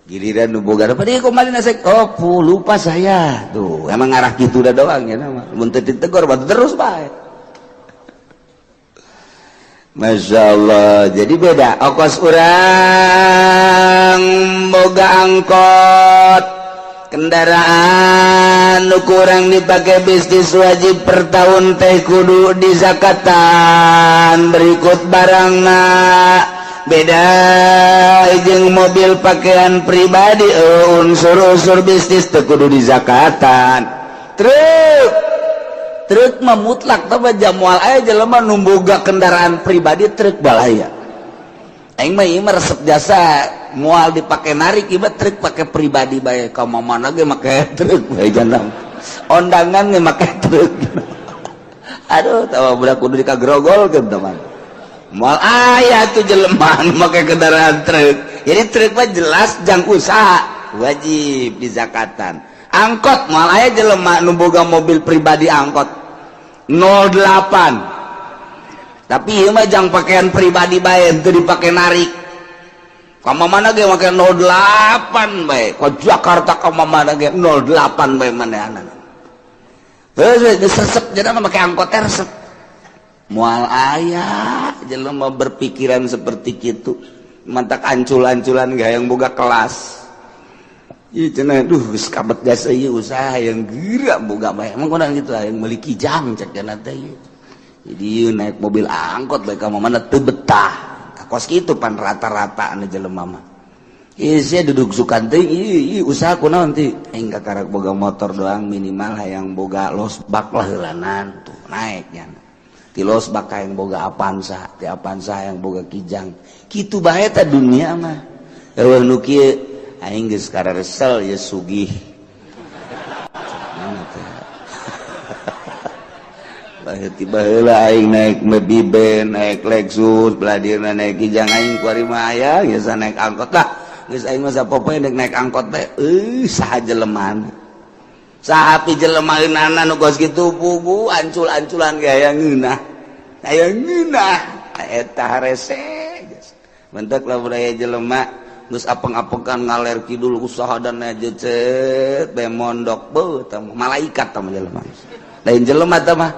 Giliran nu boga apa dia kembali nasek. Oh, lupa saya. Tuh, emang ngarah gitu dah doang ya nama. Mun teu ditegor batu terus bae. Masya Allah, jadi beda. Okos urang boga angkot kendaraan nu kurang dipakai bisnis wajib per tahun teh kudu dizakatan berikut barangna. Beda jeung mobil pakaian pribadi unsur-unsur bisnis teh kudu dizakatan. Truk mah mutlak tapi jamual aya jelema nu boga kendaraan pribadi truk balaya. Aing mah ieu mah resep jasa moal dipake narik ieu mah truk pake pribadi bae ka mana ge make truk bae janam. Ondangan ge make truk. Aduh tawa budak kudu dikagrogolkeun teman. Moal aya tuh jelema nu make kendaraan truk. Jadi truk mah jelas jang usaha wajib dizakatan. Angkot moal aya jelema nu boga mobil pribadi angkot 08. Tapi ieu mah jang pakaian pribadi bae teu dipake narik. Ka mana ge make 08 bae. Ka Jakarta ka mana ge 08 bae manehanana. Heuh geus resep jadi mah make angkot teh resep. Moal aya jelema berpikiran seperti kitu. Mantak ancul-anculan ge hayang boga kelas. Ieu cenah duh geus kabet jasa ieu usaha yang geura boga bae. Emang kunaon kitu hayang meuli kijang cek cenah teh ieu. Jadi ieu naik mobil angkot bae ka mana teu betah. Kos kitu pan rata-rata anu jelema mah. Ieu sia duduk sukan teh ieu usaha kunaon teh aing kakarak boga motor doang minimal hayang boga losbak lah heulanan tuh naik nya. Ti losbak hayang boga Avanza, ti Avanza hayang boga kijang. Kitu bae teh dunia mah. Eueuh nu kieu aing geus kararesel ya sugih. Tiba heula aing naik mobil naik Lexus, beladirna naik kijang aing kuari mah aya geus naik angkot lah. Geus aing mah sapopoe naik angkot teh saha jelemana. Saha pi jelema eunana nu kos kitu pugu ancul-anculan ge aya ngeunah. Aya ngeunah eta harese. Mentek lamun aya jelema geus apeng-apengan ngaler kidul usaha dan jecet bae mondok beuh tah malaikat tah jelema. Lain jelema tah mah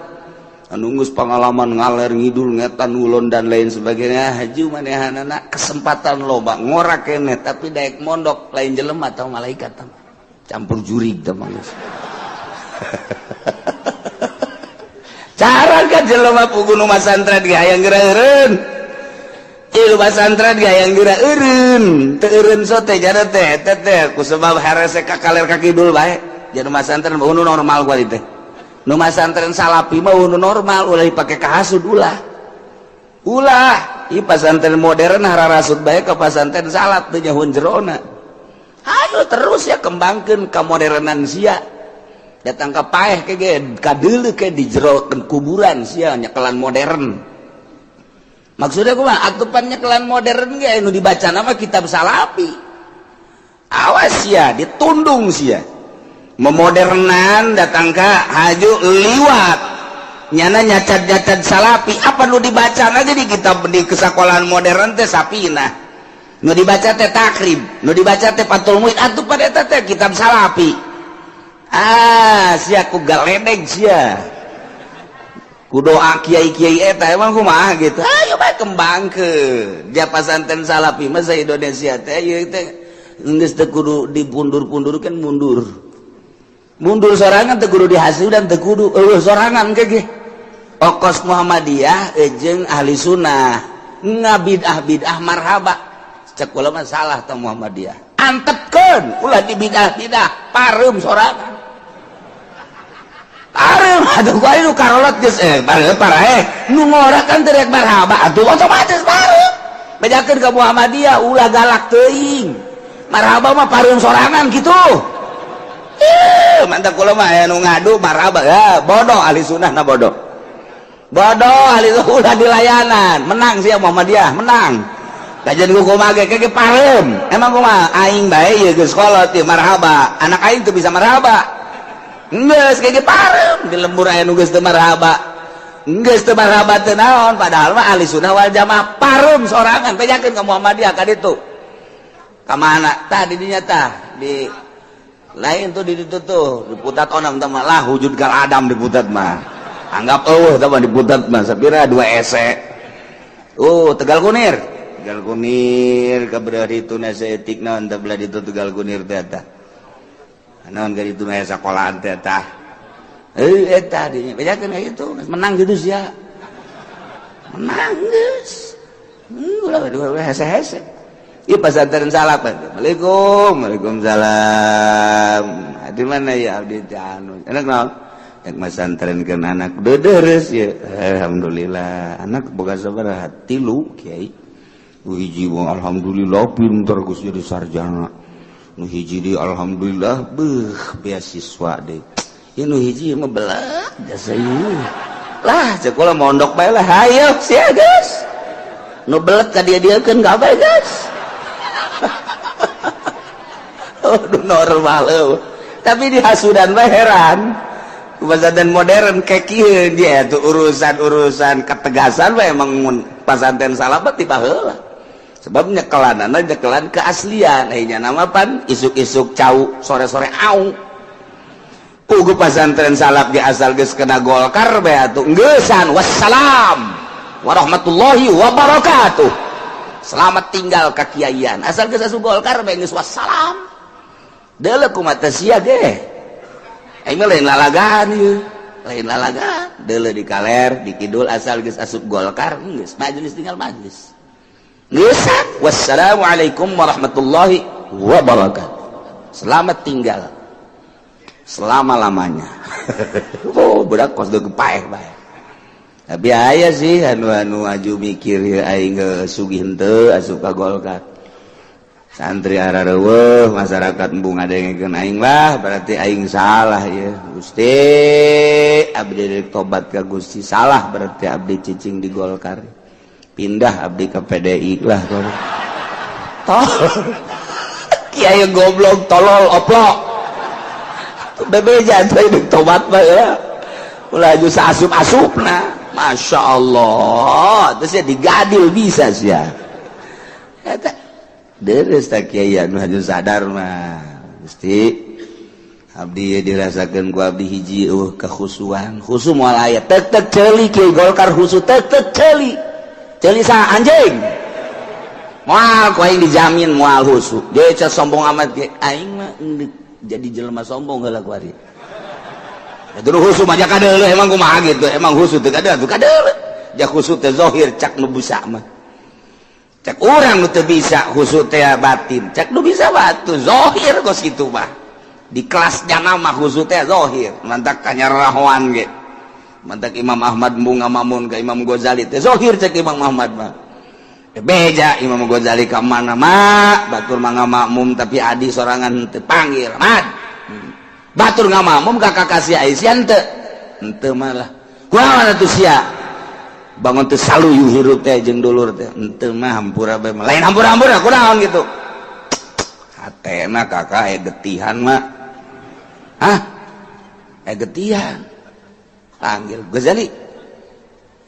anu geus pengalaman ngaler ngidul ngetan ngulon dan lain sebagainya haju manehanana kesempatan loba ngora keneh tapi daek mondok lain jelema tah malaikat tah campur jurig tah mah geus. Cara ka jelema pugu nu masantren ge hayang geureureun. Ieu pasantren gayang geura eureun, teu eureun sote jana teh teh teh ku sebab herese ka kaler ka kidul bae. Jadi masantren mah normal gua teh. Nu masantren salapi mah nu normal, ulah dipake kahasud ulah. Ulah, ieu pasantren modern hararasut bae ka pasantren salaf teu nyahoan jerona. Ayo terus ya kembangkeun kamodernan sia. Datang ka paeh ke ge kadeuleu ke di jero kuburan sia nyekelan modern. Maksudnya kumaha? Atupan nyekelan modern ge nu dibaca nama kitab salapi. Awas sia, ditundung sia. Memodernan datang ka haju liwat. Nyana nyacat-nyacat salapi, apa nu dibaca aja di kitab di kesekolahan modern teh sapina. Nu dibaca teh takrib, nu dibaca teh Fathul Muin, atupan eta teh kitab salapi. Ah, sia ku galedeg sia. Ku doa kiai-kiai eta emang kumaha gitu. Ayo bae kembangkeun. Dia pasantren salapi mah sa Indonesia teh ieu teh geus teu kudu dipundur-pundurkeun mundur. Mundur sorangan teu kudu dihasudan teu kudu eueuh sorangan ke ge. Okos Muhammadiyah jeung ahli sunnah ngabid'ah-bid'ah marhaba. Cek kula mah salah tah Muhammadiyah. Antepkeun ulah dibid'ah-bid'ah pareum sorangan. Pareum atuh ku aing nu karolot geus paraeh nu ngora kan teu rek marhaba atuh otomatis pareum. Bejakeun ka Muhammadiyah ulah galak teuing. Marhaba mah pareum sorangan kitu. Mantap kula mah aya nu ngadu marhaba ya bodoh ahli sunnah na bodoh. Bodoh ahli ulah dilayanan, menang sia Muhammadiyah, menang. Kajian ku kumaha ge ge pareum. Emang kumaha aing bae ieu geus kolot ieu marhaba. Anak aing teu bisa marhaba. Geus ge pareum di lembur aya nu geus teu marhaba. Geus teu marhaba teu naon padahal mah ahli sunnah wal jamaah pareum sorangan bejakeun ka Muhammadiyah ka ditu. Ka mana? Tah di dinya tah di lain tuh di ditu tuh diputat onam tah mah lah wujud kal adam diputat mah. Anggap eueuh tah mah diputat mah sapira 2 ese. Oh, Tegal Kunir. Tegal Kunir ka belah ditu na saeutik naon tah belah ditu Tegal Kunir teh tah. Naon ka ditu na sakolahan teh tah. Eta dinya bejakeun ka itu menang gitu sia. Menang geus. Ulah hese-hese. Ieu pasantren salaf. Assalamualaikum. Waalaikumsalam. Di mana ya abdi teh anu? Enak naon? Ek masantrenkeun anak deudeures ya. Alhamdulillah. Anak boga sabaraha? 3 kiai. Nu hiji mah alhamdulillah pinter geus jadi sarjana. Nu hiji deui alhamdulillah beuh beasiswa deui. Ieu nu hiji mah belah jasa ieu. Lah cek kula mondok bae lah hayo sia geus. Nu belet ka dia-dieukeun kabeh geus. Aduh normal eueuh. Tapi di hasudan mah heran. Pesantren modern kayak kieu dia tuh urusan-urusan ketegasan mah emang mun pesantren salaf ti baheula. Sebab nyekelanana nyekelan keaslian ayeuna nama pan isuk-isuk cau sore-sore au. Pugu pesantren salaf ge asal geus kena Golkar bae atuh geusan wassalam warahmatullahi wabarakatuh. Selamat tinggal ka kiaian. Asal geus asup Golkar bae geus wassalam. Deuleu kumaha sia ge. Aing mah lain lalagaan ieu. Lain lalagaan. Deuleu di kaler, di kidul asal geus asup Golkar geus majelis tinggal majelis. Geus wassalamualaikum warahmatullahi wabarakatuh. Selamat tinggal selama-lamanya. Oh, budak kos deuk paeh bae. Tapi aya sih anu-anu aju mikir ieu aing sugih henteu asup ka Golkar. Santri arareuweuh masyarakat embung ngadengekeun aing lah berarti aing salah ieu. Gusti abdi rek tobat ka Gusti salah berarti abdi cicing di Golkar. Pindah abdi ke PDI lah tol. Kiai goblok tolol oplok. Bebeja teh tobat mah ya. Ulah aju saasup-asupna. Masya Allah, terus ya digadil bisa sia. Eta deres tak kiai anu haju sadar mah. Gusti abdi dirasakeun ku abdi hiji eueuh kekhusuan. Khusu moal aya tek tek ceuli kiai Golkar khusu tek tek ceuli. Ceuli sa anjing. Moal ku aing dijamin moal khusu. Dia sombong amat ge aing mah jadi jelema sombong heula ku ari. Atuh khusu mah kadeuleuh emang kumaha gitu. Emang khusu teu kadeuleuh, tuh kadeuleuh. Ja khusu teh zahir cak nu busa mah. Cek urang nu teu bisa khusyuk teh batin, cek nu bisa batu zohir kos kitu mah. Di kelasnya nama khusyuk teh zohir, mantak kanyarahoan ge. Mantak Imam Ahmad bunga mamun ke Imam Ghazali teh zohir cek Imam Ahmad mah. Beja Imam Ghazali ka mana mak batur mah makmum tapi adi sorangan teu panggil Mad. Batur ngamakmum ka kakasih Aisyah teu. Henteu malah. Kumaha atuh sia? Bangun teu saluyu hirup teh jeung dulur teh. Henteu mah hampura bae mah. Lain hampura-hampura kunaon gitu. Hatena kakak aya getihan mah. Hah? Aya getihan. Panggil Ghazali.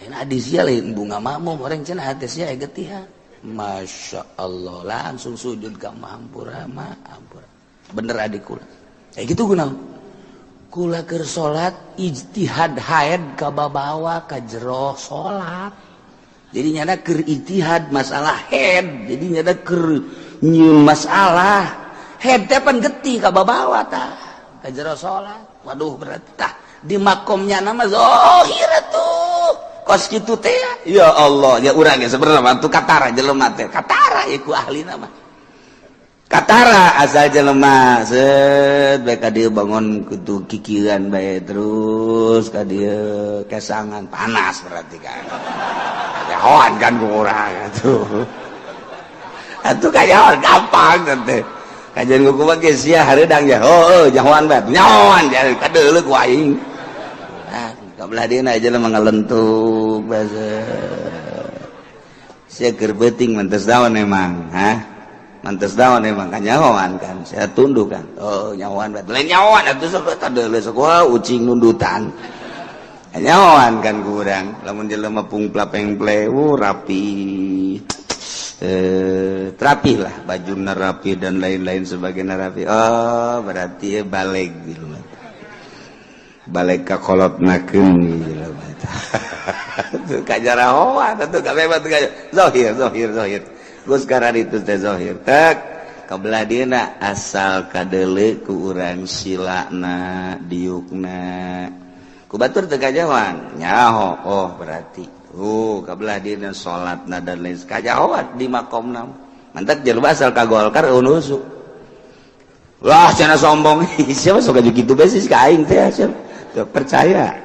Lain adi sia lain bunga makmum orang cenah hate sia aya getihan. Masya Allah langsung sujud ka hampura mah hampura. Bener adik kula. Kayak gitu kunaon? Kula keur salat ijtihad haid ka babawa ka jero salat. Jadi nyana keur ijtihad masalah haid, jadi nyana keur nyieun masalah haid teh pan getih ka babawa tah ka jero salat. Waduh berarti tah di makomnya nama zahir atuh. Kos kitu teh ya Allah ya urang ge sebenarnya mah tuh katara jelema teh katara ieu ku ahlina mah. Katara asal jelema set bae ka dieu bangun kudu kikieuan bae terus ka dieu kesangan panas berarti kan. Nyahoan kan ku urang atuh. Atuh kanyahoan gampang teh. Kajian ku mah geus sia hareudang ya. Heueuh nyahoan bae. Nyahoan kadeuleu ku aing. Ah kabelah dieuna jelema ngalentuk bae. Sia keur beuting mentes daun emang, hah? Mantes daun emang kanyahoan kan saya tunduk kan oh nyahoan bae lain nyahoan atuh sok kadeuleu sok wah ucing nundutan nyahoan kan kurang lamun jelema pungpla pengple rapi terapih lah bajuna rapi dan lain-lain sebagainya rapi. Oh berarti balik gitu balik ka kolotnakeun gitu tuh kajarahoan atuh kabeh mah zahir zahir zahir. Geus karar itu teh zahir tek kabelah dieuna asal kadeuleu ku urang silana diukna ku batur teu kajahoan nyaho. Oh berarti kabelah dieuna salatna dan lain kajahoan di makomna mantak jelema asal ka Golkar eunuh wah cenah sombong siapa sok aju kitu bae sih ka aing teh siapa teu percaya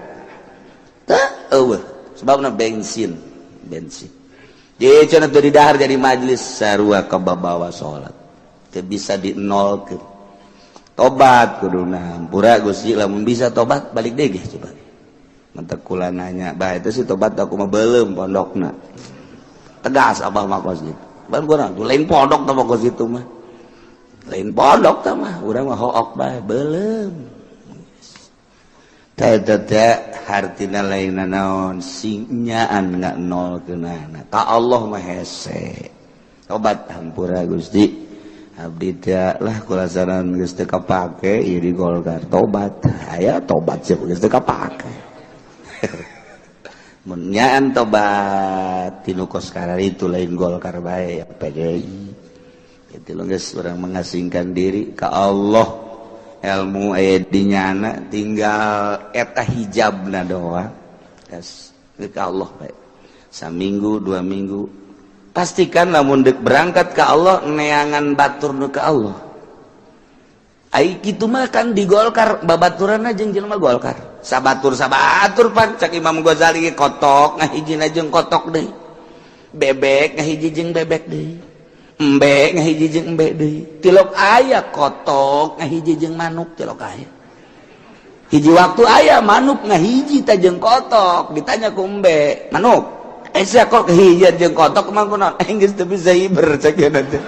teu eueuh sebabna bensin bensin. Jadi cenah teu didahar jadi majelis sarua kababawa salat teu bisa dinolkeun. Tobat kuduna hampura Gusti lamun bisa tobat balik deui ge coba. Mantak kula nanya bah itu sih tobat aku mah beuleum pondokna. Tegas abah mah kos gitu. Ban urang lain pondok tah kos itu mah. Lain pondok tah mah urang mah hook bae beuleum. Teh teh hartina lain naon sing nyaan nggak nolkeunana ka Allah mah hese. Tobat hampura Gusti abdi teh lah kulasaran geus teu kapake ieu di Golkar tobat aya tobat sih geus teu kapake. Mun nyaan tobat tinu kos itu lain Golkar bae ya PDI itu geus urang mengasingkan diri ka Allah. Ilmu aya di nyana tinggal eta hijabna doang geus ka Allah bae. Saminggu 2 minggu pastikan lamun deuk berangkat ka Allah neangan batur nu ka Allah. Ai kitu mah kan di Golkar babaturanna jeung jelema Golkar. Sabatur sabatur pan cak Imam Ghazali kotok ngahijina jeung kotok deui. Bebek ngahiji jeung bebek deui. Embe ngahiji jeung embe deui. Tilok aya kotok ngahiji jeung manuk tilok aya. Hiji waktu aya manuk ngahiji ta jeung kotok ditanya ku embe, manuk sia kok kehijian jeung kotok emang kunaon? Aing geus teu bisa hiber cek ieu teh.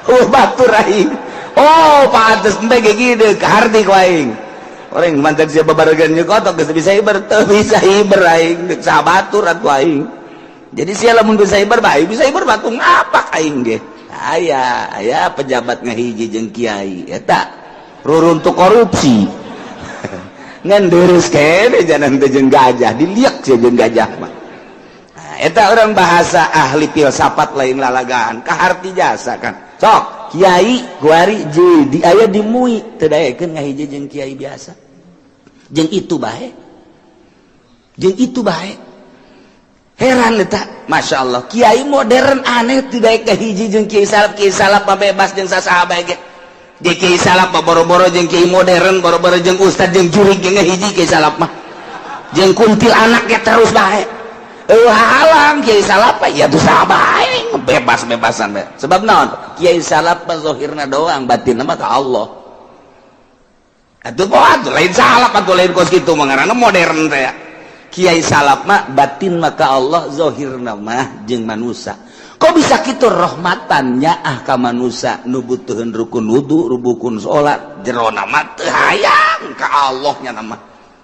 Oh batur aing. Oh pantes embe ge kieu kaharti ku aing. Orang mantak sia babaregan jeung kotok geus teu bisa hiber, teu bisa hiber aing deuk sabatur atuh aing. Jadi sia lamun bisa hiber bae bisa hiber batu ngapak aing ge. Aya aya pejabat ngahiji jeung kiai eta ruruntuk korupsi. Ngan deres kene janan teh jeung gajah diliak sia jeung gajah mah. Nah, eta orang bahasa ahli filsafat lain lalagaan kaharti jasa kan. Sok kiai kuari jadi aya di MUI teu daekeun ngahiji jeung kiai biasa. Jeung itu bae. Jeung itu bae. Heran eta, Masya Allah, kiai modern aneh tidak ke hiji jeung kiai salaf. Kiai salaf mah bebas jeung sasaha bae ge. Di kiai salaf mah boro-boro jeung kiai modern, boro-boro jeung ustad, jeung jurig ge hiji. Kiai salaf mah jeung kuntilanak ge terus bae, eueuh halang. Kiai salaf mah ya tuh saha bae, bebas-bebasan bae. Sebab naon? Kiai salaf mah zahirna doang, batinna mah ka Allah. Atuh atuh lain salaf, atuh lain kos kitu mah ngaranna modern teh. Kiai salaf mah batin maka Allah, zahirna mah jeung manusia. Kok bisa kitu? Rahmatannya ah ka manusia nu butuheun rukun wudu, rukun salat. Jerona mah teu hayang ka Allah nya nama.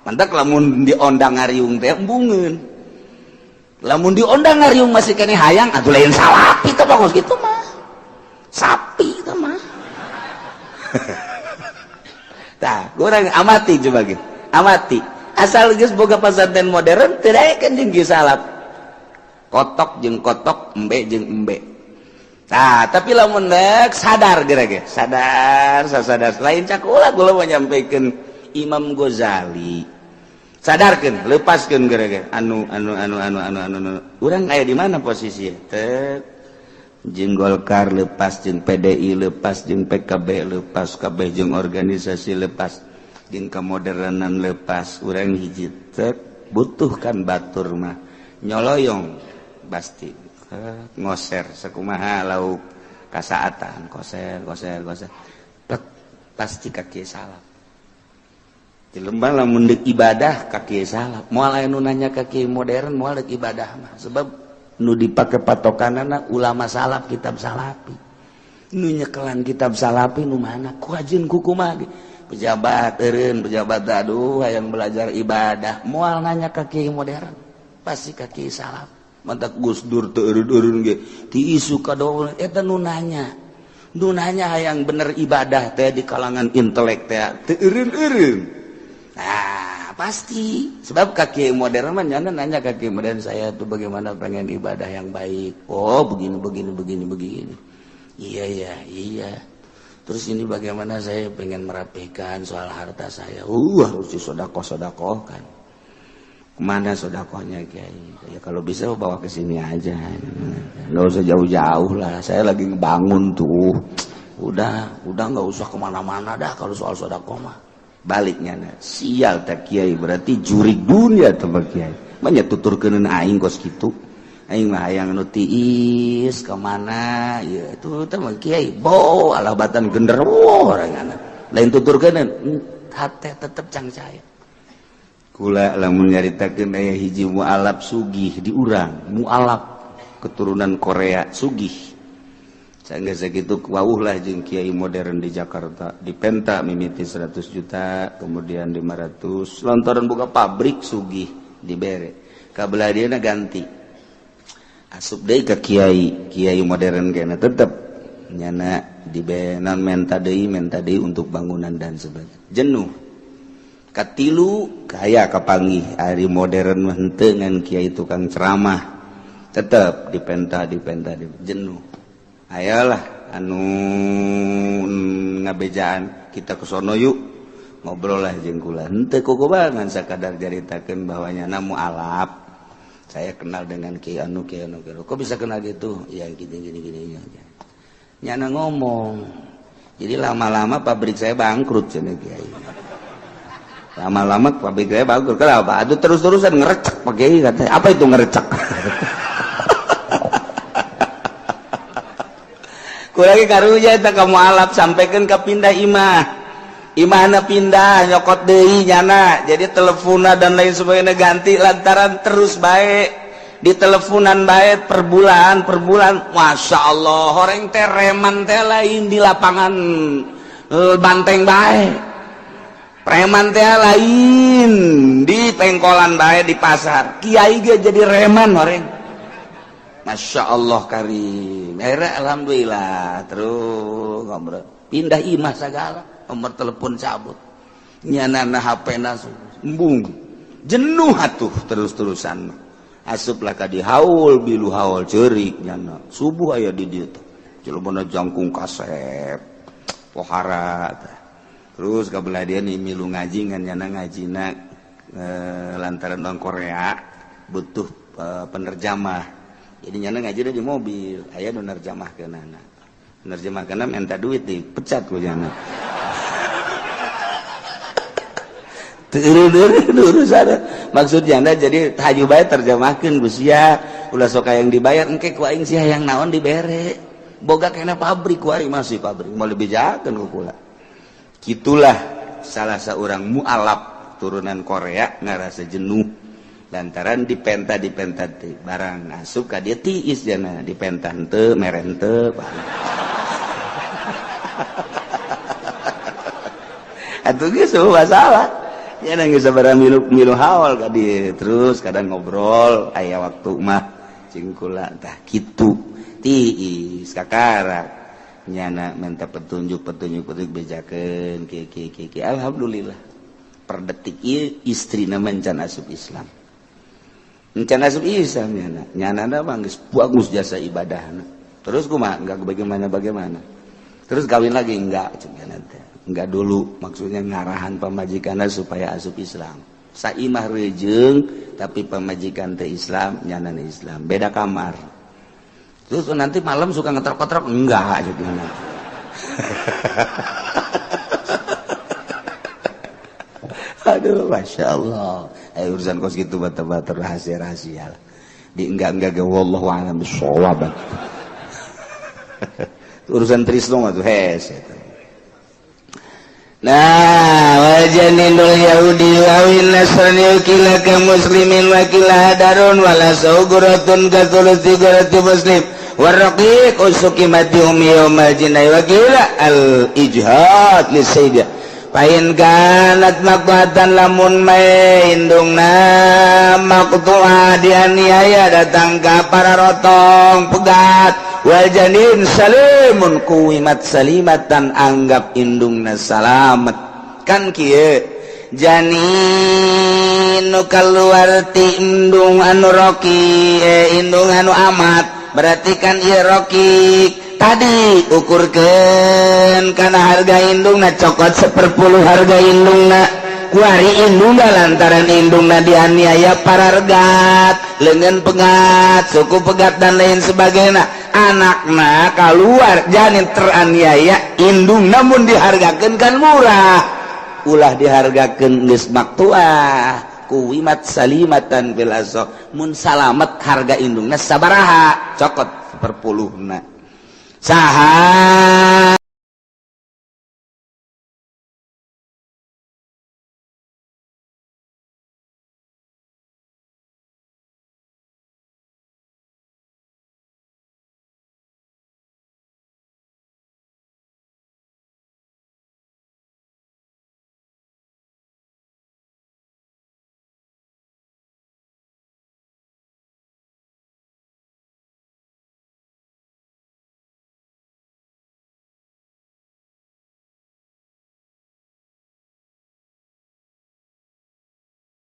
Mantak lamun diondang ngariung teh embungeun. Lamun diondang ngariung masih kene hayang, atuh lain salapi teh kos kitu mah, sapi teh mah. Tah, kurang amati, coba gitu amati. Asal geus boga pesantren modern, tidak kan jeung salaf, kotok jeung kotok, embe jeung embe. Nah, tapi lamun nek sadar geura sadar, sadar lain cakula. Kula menyampaikan Imam Ghazali, sadarkeun, lepaskeun geura anu anu anu anu anu anu, anu. Urang aya di mana posisi teh? Jeung Golkar lepas, jeung PDI lepas, jeung PKB lepas, kabeh jeung organisasi lepas, jeung kemodernan lepas. Urang hiji tek, butuhkan batur mah nyoloyong pasti ngoser sakumaha lauk kasaatan, koser koser koser tek, pasti kaki salaf. Di lembang lamun deuk ibadah kaki salaf, moal aya nu nanya kaki modern, moal deuk ibadah mah, sebab nu dipake patokanana ulama salaf, kitab salafi. Nu nyekelan kitab salafi nu mana, ku ajeun ku kumaha. Pejabat eureun, pejabat, aduh, hayang belajar ibadah, moal nanya ka kiai modern, pasti ka kiai salaf. Mantak Gus Dur teu eureun-eureun ge ti isu ka eta. Nu nanya, nu nanya hayang bener ibadah teh di kalangan intelek teh teu eureun-eureun. Nah, pasti sebab ka kiai modern mah nyana nanya ka kiai modern, "Saya tuh bagaimana, pengen ibadah yang baik?" "Oh, begini begini begini begini." "Iya iya." "Terus ini bagaimana, saya pengen merapikan soal harta saya." "Harus disodakoh sodakoh kan." "Kemana sodakohnya, Kiai?" "Ya kalau bisa bawa ke sini aja, nggak usah jauh-jauh lah, saya lagi ngebangun tuh. Udah nggak usah kemana-mana dah kalau soal sodakoh mah." Baliknya, nah, sial tak Kiai, berarti jurig dunia tuh Kiai. Banyak tuturkeun aing kos kitu, aing mah hayang nu tiis kemana ya itu teh mah Kiai bo alah batan genderuwo orang lain tuturkeun hate tetep cangcaya. Kula lamun nyaritakeun aya hiji mualaf sugih di urang, mualaf keturunan Korea sugih. Sangga sakitu wawuh lah jeung kiai modern di Jakarta, dipenta mimiti 100 juta, kemudian 500, lantaran buka pabrik sugih dibere. Kabelah dieuna ganti, asup deui ka kiai kiai modern kena, tetep nyana dibenan, menta deui untuk bangunan dan sebagainya. Jenuh. Katilu kaya kapanggih ari modern mah henteu ngan kiai tukang ceramah, tetep dipenta dipenta, jenuh. Ayolah anu ngabejaan, kita ke sono yuk, ngobrol lah jeung kula. Henteu kukubangan, sakadar caritakeun bahwa nyana mualaf, saya kenal dengan Ki Anu, Ki Anu, Ki Anu. Kok bisa kenal gitu? Ya gini gini gini. Nyana ngomong, "Jadi lama-lama pabrik saya bangkrut," cenah Kiai. "Lama-lama pabrik saya bangkrut." "Kenapa?" "Aduh, terus-terusan ngerecek, Pak Kiai," katanya. "Apa itu ngerecek?" Kurang karunya eta ka mualaf, sampaikan ke pindah imah, imahna pindah, nyokot deui nyana. Jadi teleponna dan lain sebagainya ganti lantaran terus baik di teleponan baik per bulan per bulan. Masya Allah, orang teh reman teh lain di lapangan banteng baik, preman teh lain di pengkolan baik, di pasar. Kiai ge jadi reman orang. Masya Allah karim. Akhirnya alhamdulillah terus ngobrol, pindah imah segala, nomor telepon cabut, nyana HP nasu embung. Jenuh atuh terus-terusan. Asuplah ka di haul, bilu haul ceurik nyana, subuh aya di dieu teh, jelema jangkung kasep pohara teh. Terus kabelah dia nih milu ngaji ngan nyana ngajina lantaran orang Korea butuh. penerjamah. Jadi nyana ngaji di mobil, aya nu nerjamahkeunana. Nerjemahkeunna minta duit dipecat ku jana. Urusan maksud janda jadi haju bae terjemahkeun ku sia, ulah sok yang dibayar engke ku aing sia yang naon dibere. Boga kena pabrik ku aing masih pabrik mau dibejakeun ku kula. Kitulah salah seorang mualaf turunan Korea ngarasa jenuh lantaran dipenta teh barang asup ka dia tiis jana dipenta henteu mere henteu. Atuh geus masalah. Ya nang geus sabaraha milu haul ka dieu terus kadang ngobrol aya waktu mah cing kula tah kitu tiis kakarak nyana minta petunjuk bejakeun kieu kieu kieu. Alhamdulillah per detik ieu istrina mencan asup Islam. Encan asup Islam nyana. Nyana mah geus bagus jasa ibadahna. Terus kumaha enggak bagaimana. Terus kawin lagi enggak cek nyana teh. Enggak dulu maksudnya ngarahan pamajikanna supaya asup Islam. Saimah rejeung tapi pamajikan teh Islam, nyana Islam. Beda kamar. Terus nanti malam suka ngetrok-ngetrok enggak cek nyana. Aduh, masya Allah. Urusan kos gitu bata-bata rahasia-rahasia lah. Di enggak-enggak ge wallahu a'lam bissawab. Urusan trisno mah tuh hes eta. Nah, wajaninul yahudi wawin nasrani kila ka muslimin wa kila hadarun wala sauguratun ka thuluthi gurati muslim warraqiq usukimati umi yaumal jinai wa kila al ijhad li sayyidah. Pain kanat maktuatan lamun mae indungna maktuah dianiaya datang ka para rotong pegat wal janin salimun kuwimat salimatan anggap indungna salamet kan kieu janin nu kaluar ti indung anu roki indung anu amat berarti kan ieu roki tadi ukurkeun kana harga indungna cokot 1/10 harga indungna kuari indungna lantaran indungna dianiaya parargat leungeun pegat suku pegat dan lain sebagainya anakna keluar janin teraniaya indungna mun dihargakeun kan murah ulah dihargakeun geus maktuah kuwimat salimatan fil asaq mun salamet harga indungna sabaraha cokot 1/10 saha.